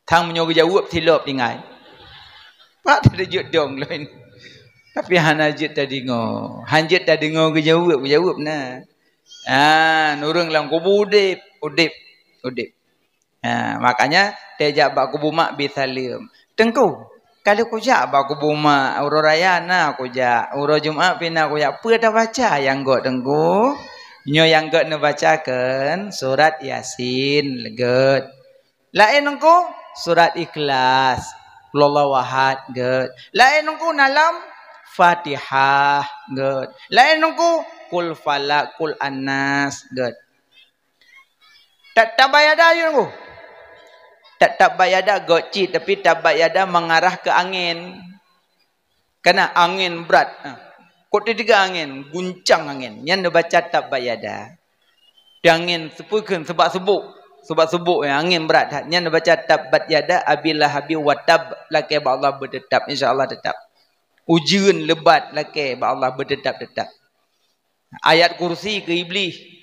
Thang meunyoe geujaweueb silop tinggai. Pat teujeuet dong laén. Tapi hana jeuet tadeungoe. Hanjeuet tadeungoe geujaweueb, geujaweueb na. Ah, ureueng lam kubu udép, udép, udép. Ha, makanya teuh jak bak kubu mak bi saleuem. "Teungku, ka lheueh kujak bak kubu mak, uroe raya na kujak, uroe Jumat pih na kujak, peue tabaca nyang göt Teungku?" "Nyoe nyang göt neubacakeun surat Yasin, göt. Laén Teungku, surat Ikhlas, Qul huwallahu ahad, göt. Laén Teungku, na lom Fatihah, göt. Laén Teungku, Qul Falaq, Qul Annas, göt." Ta-, tabat yada jih Teungku. Ta-, tabat yada göt cit, tapi tabat yada mengarah ke angin. Karena angin berat. Ha. Kok teudeungoe angin, guncang angin. Nyan neubaca tabat yada. Di angin seupeu kheun, seubak-seubok. Seubak-seubok, ya, angin berat that. Nyan neubaca tabat yada abi lahabi wa tab, lakée bak Allah beuteutap. Insya Allah teutap. Ujeuen lebat lakée bak Allah beuteutap-teutap. Ayat Kursi keu Iblih.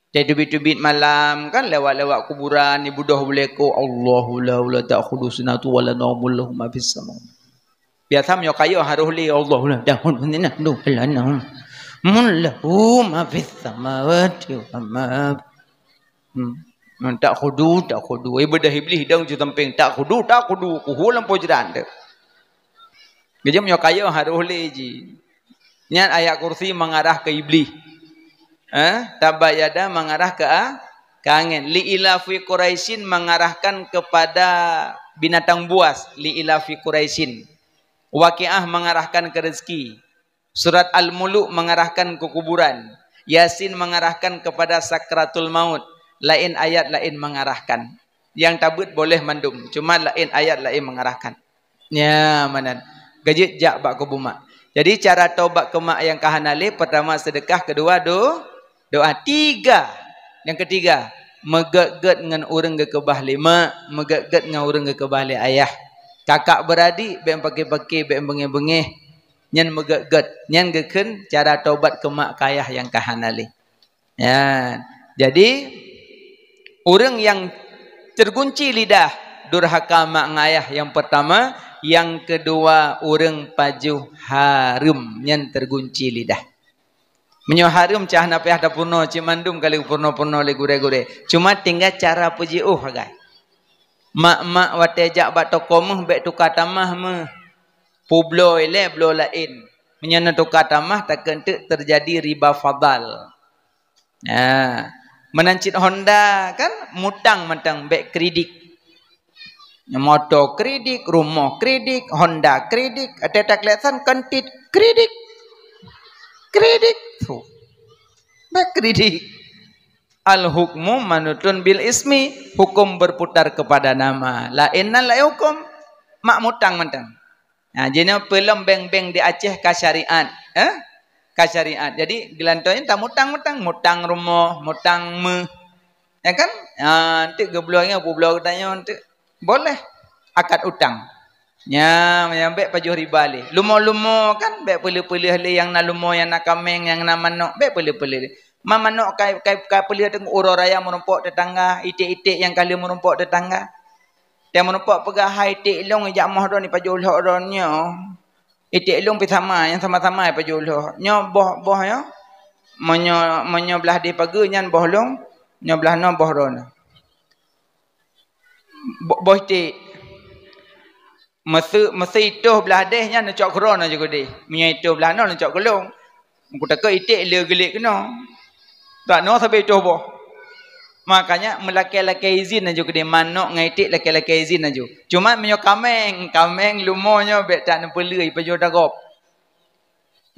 Teubiet-teubiet malam kan, lewat-lewat kuburan, ibeudôh beuleukô, "Allahu la, la ta'khudhuhu sinatun wa la naum, lahu ma fis samawati." Biasa meunyoe kayôh harôh lé, "Allahu la, la, la, la, la, mun lahu ma fis samawati wa ma." Hmm. Ta'khudhu, ta'khudhu. Ibeudôh Iblih dong ju sampéng, "Ta'khudhu, ta'khudhu." Kuhu lampôh jeuran teuh. Geujak meunyoe kayôh harôh lé jih. Nyan ayat Kursi mengarah ke Iblih. Eh, tabat yada mengarah ke a-, ke angin. Li ilafi Quraisyin mengarahkan kepada binatang buas. Li ilafi Quraisyin. Waqiah mengarahkan ke rezeki. Surat Al-Muluk mengarahkan ke kuburan. Yasin mengarahkan kepada sakratul maut. Laén ayat laén mengarahkan. Nyang tabeuet boleh mandum, cuma laén ayat laén mengarahkan. Nya, meunan. Geujak bak kubu mak. Jadi, cara tobat keu mak nyang ka hana lé, pertama sedekah, kedua do-, doa. Tiga. Nyang ketiga, meugét-gét ngon ureueng geukeubah lé mak, meugét-gét ngon ureueng geukeubah lé ayah. Kakak beuradik, bèk paké-paké, bèk beungéh-beungéh. Nyan meugét-gét. Nyan geukheun cara tobat keu mak keu ayah nyang ka hana lé. Ya. Jadi, ureueng nyang tergunci lidah durhaka mak ngon ayah nyang pertama, nyang kedua ureueng pajoh hareuem nyan tergunci lidah. Meunyoe hareuem cah na payah tapeurunoe, cit mandum ka lheueh peurunoe-peurunoe lé gurèe-gurèe. Cuma tinggai cara peujiôh sagai. Mak-mak watèe jak bak toko méuh bèk tuka tamah méuh. Peubloe lé bloe laén. Meunyoe neutuka tamah, takheun teuk teujadi riba fadhal. Nah, meunan cit Honda kan mutang mantong bèk kredit. Moto kredit, rumoh kredit, Honda kredit, watèe takalon san kan cit kredit. Kredit. Huh. Bèk kredit. Al-hukmu manutun bil ismi, hukum berputar kepada nama. Laén nan laén hukum. Mak mutang mantong. Nah, jinoe peulom bank-bank di Aceh ka syariat, eh? Ka syariat. Jadi, geulantoe nyan tamutang-mutang, mutang rumoh, mutang méuh. Ya kan? Ha, enteuk geubloe nyoe, peubloe geutanyoe enteuk. Boleh akad utang. Nya, nyang bèk pajoh riba lé. Lumo-lumo kan bèk peuleueh-peuleueh lé nyang na lumo, nyang na kaméng, nyang na manok, bèk peuleueh-peuleueh lé. Ma manok kai, kai, kai peuleueh teungoh uroe raya meurumpok tetangga, iték-iték nyang ka lheueh meurumpok tetangga. Teumeureumpok peugah hai iték lôn ijak moh droeneuh ipajoh lhok droeneuh nyoe. Iték lôn pih sama, nyang sama-sama ipajoh lhok. Nyoe boh, boh nyoe. Meunyoe, meunyoe blah deh pageue nyan boh lôn, nyoe blah noe boh droeneuh. Bo-, boh iték. Meuseu-, meuseu itoh blah deh nyan neucok keudroe na jeuet keudeh. Meunyoe itoh blah noe neucok keulong. Meukutakot iték le geulék keunoe. Tak noe sabe itoh boh. Makanya meulakée-lakée izin na jeuet keudeh, manok ngon iték lakée-lakée izin na jeuet. Cuma meunyoe kaméng, kaméng leumo nyoe bék tak neupeuleueh, ipajoh dah gob.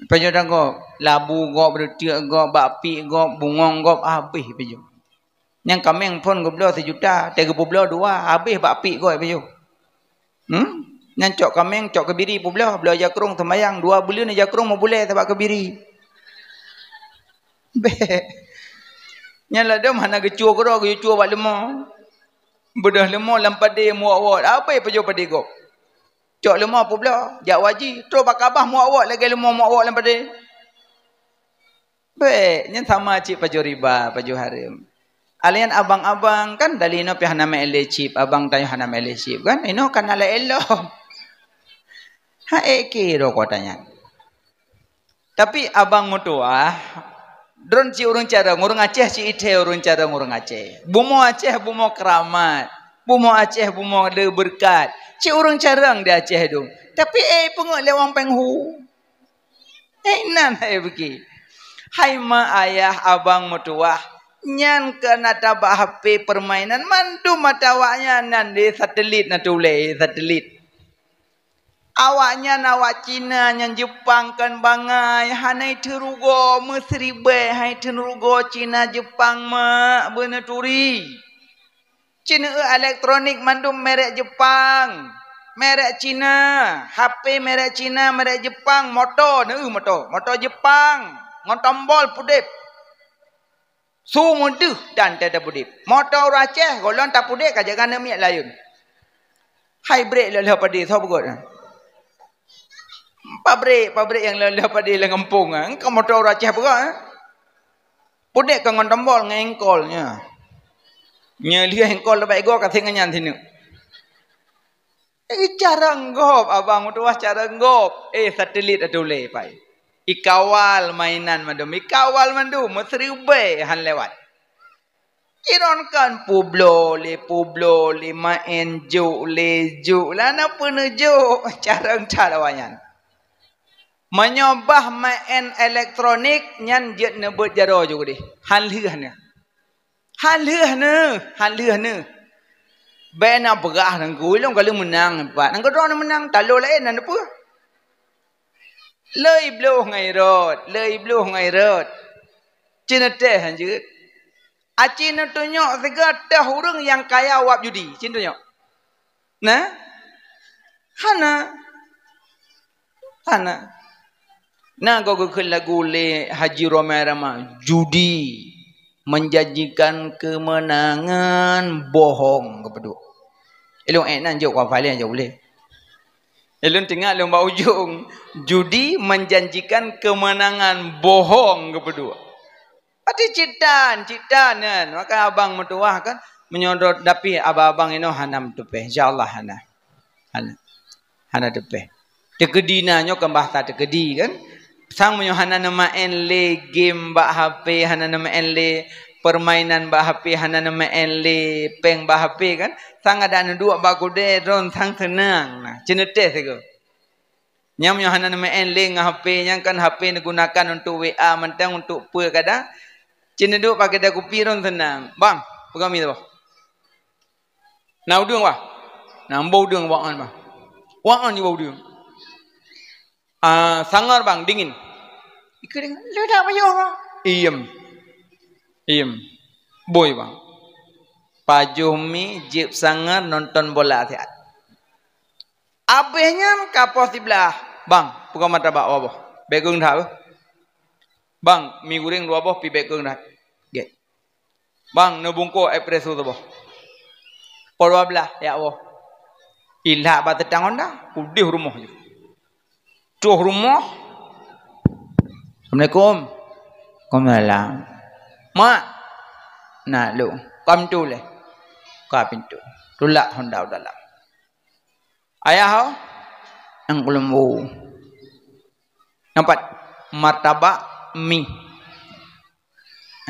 Ipajoh dah gob. Labu gob, reutiek gob, bak piek gob, bungong gob, habéh ipajoh. Nyang kaméng phon geubloe sijuta, teugeupubloe dua, habéh bak piek goe pajoh. Hmm? Nyan cok kaméng, cok keubiri publoe, bloe jakrong seumayang, dua buleuen jakrong meubulée sabak keubiri. Bék. Nyan ladom hana geucue keudroe, geucue bak leumo. Beudôh leumo lam padé meuwot-wot, habéh pajoh padé gob. Cok leumo publoe, jak waji, troh bak kabah meuwot-wot lagée leumo meuwot-wot lam padé. Bék, nyan sama cit pajoh riba, pajoh hareuem. Alian abang-abang kan dari inoe pih hana meu'en lé chip, abang tanyoe hana meu'en lé chip kan? Inoe kan hana lé elok. Ha, ék kiro kota nyan. Tapi abang meutuwah, droen cit ureuëng carông, ureuëng Aceh cit ithée ureuëng carông ureuëng Aceh. Bumoe Aceh bumoe keuramat, bumoe Aceh bumoe le beureukat. Cit ureuëng carông di Aceh dong. Tapi ék peungeuet lé wang péng hu. Eh, nan hai beuki. Hai ma ayah abang meutuwah, nyan keuh na tabak H P permainan mandum mata awaknyan nan di satelit na tulée satelit. Awaknyan awak Cina nyan Jepang kon bangai, hana iteurugoe meusiribée hai teurugoe Cina Jepang mak beuneuturi. Ceuneuk elektronik mandum merek Jepang, merek Cina, H P merek Cina, merek Jepang, moto, neu moto, moto Jepang, ngon tombol pudeb. Su meudeuh dan teuh tapudeb. Moto ureuëng Aceh, gohlom tapudeb ka jaga neumiet layeuen. Hai brek lheueh-lheueh padé, soe peugot? Pabrik, pabrik nyang lheueh-lheueh padé lam gampông, eh? Engka moto ureuëng Aceh peugot, eh? Pudeb ka ngon tombol ngon engkol nya. Nya lheueh engkol leubeh igo ka singoh nyan sineuk. Eh, carông gob, abang meutuwah carông gob. Eh, satelit atulée pai. Ikawal mainan mandum, ikawal mandum, meusiribée han lewat. Iron kan publoe lé, publoe lé, maén jok lé, jok lé, na peuneujok carông-carông nyan. Meunyoe bah maén elektronik nyan jeuet neubeuet jaroe jok deh. Han lheueh neu. Han lheueh neu, han lheueh neu. Bék na peugah nangku, ilong kali meunang empat. Nangku droe meunang, talo laén na neupeu. Lei bloh ngai rot, lei bloh ngai rot. Cina teh hanjeuet. Aci neutunyok siga teh ureuëng nyang kaya wab judi. Cin tunyok. Nah? Hana. Hana. Na goe geukheun lagu lé Haji Romai Rama, judi menjanjikan kemenangan bohong keupeuduek. Ilong ék nan jok wafale jok lé. Ilong tengah lom bak ujong, judi menjanjikan kemenangan bohong keupeuduek. Pati citan, citan nyan. Maka abang meutuwah kan menyodot dapih abang-abang inoe hana meutupeh. Insya Allah hana. Hana. Hana tupeh. Teukeudi na nyoe kan bahasa teukeudi kan. Sang meunyoe hana neumaén lé game bak H P, hana neumaén lé permainan bak H P, hana neumaén lé péng bak H P kan. Sang adak neuduek bak kudée droen sang seunang na. Ceuneuteh sigoe. Nyang meunyoe hana neumaén lé ngon H P, nyang kan H P neugunakan untuk W A mantong, untuk peue kadang. Cit neuduek bak keude kupi ron seunang. Bang, peugah mi saboh. Na udeueng, Bang? Na boh udeueng, Bang, Bang. Bang, ni boh udeueng. Ah, sangar, Bang, dingin. Ikeu dingin. Leudak pajoh, Bang. Iem. Iem. Boi, Bang. Pajoh mi, jeueb sangar, nonton bola siat. Abéh nyan ka poh siblaih, "Bang, peugah mata bak waboh. Bèk geueng that beuh. Bang, mi guréng dua boh pi bèk geueng that." Gét. "Bang, neubungkôh èk presu saboh." Poh dua blaih, jak woh. Ilak bak teutang honda, udeh rumoh jih. Troh rumoh. "Assalamualaikum." "Waalaikumsalam." "Mak." "Na lôn." "Ka pintoe lé." Ka pintoe. Tulak honda u dalam. Ayah ho? Nyang keuleumbu. Nampak? Martabak, mi.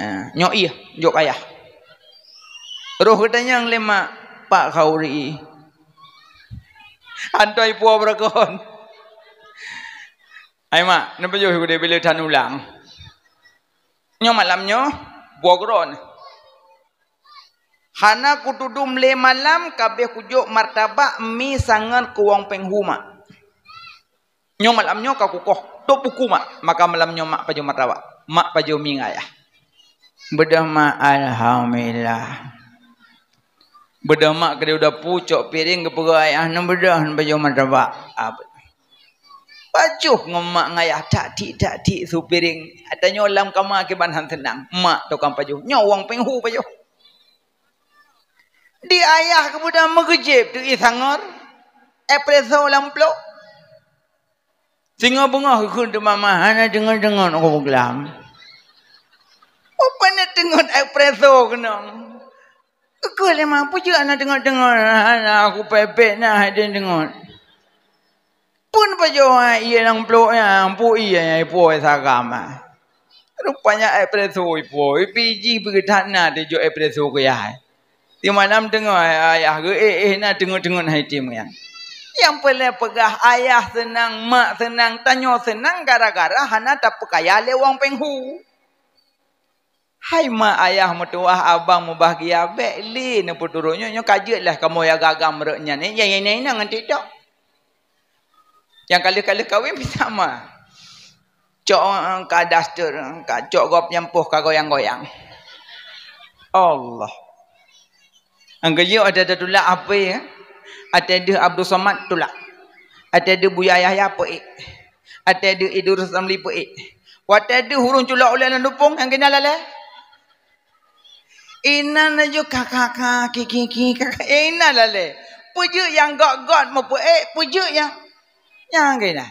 Ha, nyoe ié, jok ayah. Roh geutanyong lé mak, "Pak Khauri, antoi po beureugon?" "Hai mak, neupajoh kudeh bileu that ulang. Nyoe malam nyoe, po keudroe." "Hana kutudum lé malam, ka abéh kujok martabak, mi, sangét keu wong péng hu, mak. Nyoe malam nyoe ka kukoh, tôp buku, mak. Maka malam nyoe mak pajoh martabak, mak pajoh mi ngon ayah." Beudôh mak, alhamdulillah. Beudôh mak keudeh u dapu, cok piréng, geupeugah ayah, "Neubeudôh, neupajoh martabak." Ah, pajoh ngon mak ngon ayah, tak tik, tak tik, su piréng. Tanyoe lam kama kiban han seunang. Mak tukang pajoh. Nyoe wong péng hu pajoh. Di ayah keupeue meugeujép teuh ié sangét, espresso lam plôk. Singoh beungoh geukheun teuma, "Mama, hana deungon-deungon aku peuglam." Peue na teungon espresso keunong? Geukheun lé ma, "Peue jeuet hana deungon-deungon? Hana, aku pepet na hai deungon." Pun pajoh ié lam plôk nyan, pun ié nyang ipo sagam. Rupanya espresso ipo, ipi jih beugeutat na teuh jok espresso keu yah. Di malam teungoh ayah geuéh-éh na teungeut-teungeut hai tim nyan. Nyang peureulée peugah ayah seunang, mak seunang, tanyoe seunang gara-gara hana tapeukaya lé wong péng hu. Hai mak ayah meutuwah, abang mubahgia, bék lé neupeuturot nyoe, nyoe ka jeuet lah kamoe ya gagam rot nyan, eh, nyang inong-inong ngon TikTok. Nyang ka lheueh-ka lheueh kawén pih sama. Cok, eh, ka daster, eh, ka cok gob nyang poh ka goyang-goyang. Allah. Nyang keujeuet ada tatulak apa ya? Ada deuh Abdul Somad tulak. Ada deuh Buya Yahya peuék. Ada deuh Idrus Ramli peuék. Watée deuh ureuëng culok ulée lam lupông nyang keunan lalée. Inan laju ka, ka, ka, ki, ki, ki, ka, ka, inan lalée. Peue jeuet nyang gét-gét meupeuék, peue jeuet nyang, nyang keunan.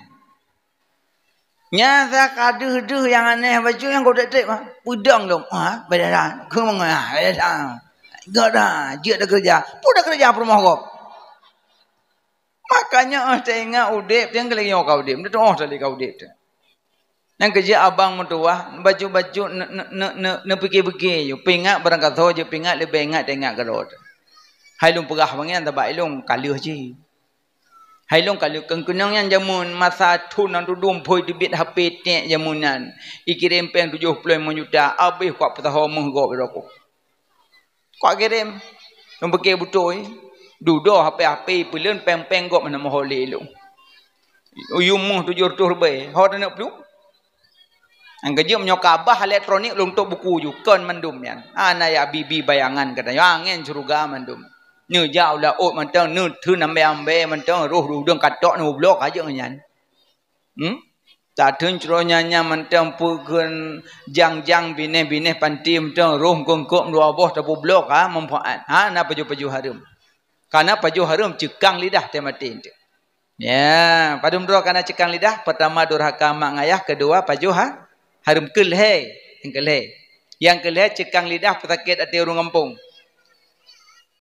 Nyang sa ka deuh-deuh nyang aneh bacut nyang gob treb-treb, ha? Peudong lom, ha? Beda dah. Keu mangat, ha? Beda dah. Gét dah, jeuet dah keureuja. Peue dah keureuja peurumoh gob? Makanya, eh, teuingat udeb, teuingat lagée nyoe ka udeb. Teutuoh tali ka udeb teuh. Nyang keujeuet abang meutuwah, bacut-bacut ne-, ne-, ne-, ne-, neupike-pike ju. Pingat barang gasoe ju, pingat leubeh ingat teuingat keudroe teuh. Hai lôn peugah bangai sabab ilôn ka lheueh jih. Hai lôn ka lheueh keun-, keunong nyan jameun masa thon nyang tudum phôi teubiet H P tek jameun nyan. Ikirém péng tujoh ploh limong juta, abéh kuat peusaho méuh gob droe ku. Kuat kirém. Lôn pike beutôi. Dudoe H P-H P peuleueh péng-péng gob hana meuho lé lôn. Uyuem méuh tujoh reutôh ribèe. Ho taneuk plueng. Nyang keujeuet meunyoe ka bah elektronik lôn tôp buku ju kon mandum nyan. Hana ya bibi bayangan kata. Ya angén syeuruga mandum. Neujak u laôt mantong, neutheun ambée-ambée mantong, roh udeueng katok neubloe ka jeuet ngon nyan. Hmm? Tatheun ceuroe nyan-nyan mantong peue kheun jang-jang binéh-binéh panti mantong roh eungkôt-eungkôt dua boh tapeubloe ka manfaat. Hana pajoh-pajoh hareuem. Kana pajoh hareuem ceukang lidah teuh maté teuh. Ya, padum droe kana ceukang lidah, peurtama durhaka mak ngon ayah, keudua pajoh ha-, hareuem keu lhée, nyang keu lhée. Nyang keu lhée ceukang lidah peusakét até ureuëng gampông.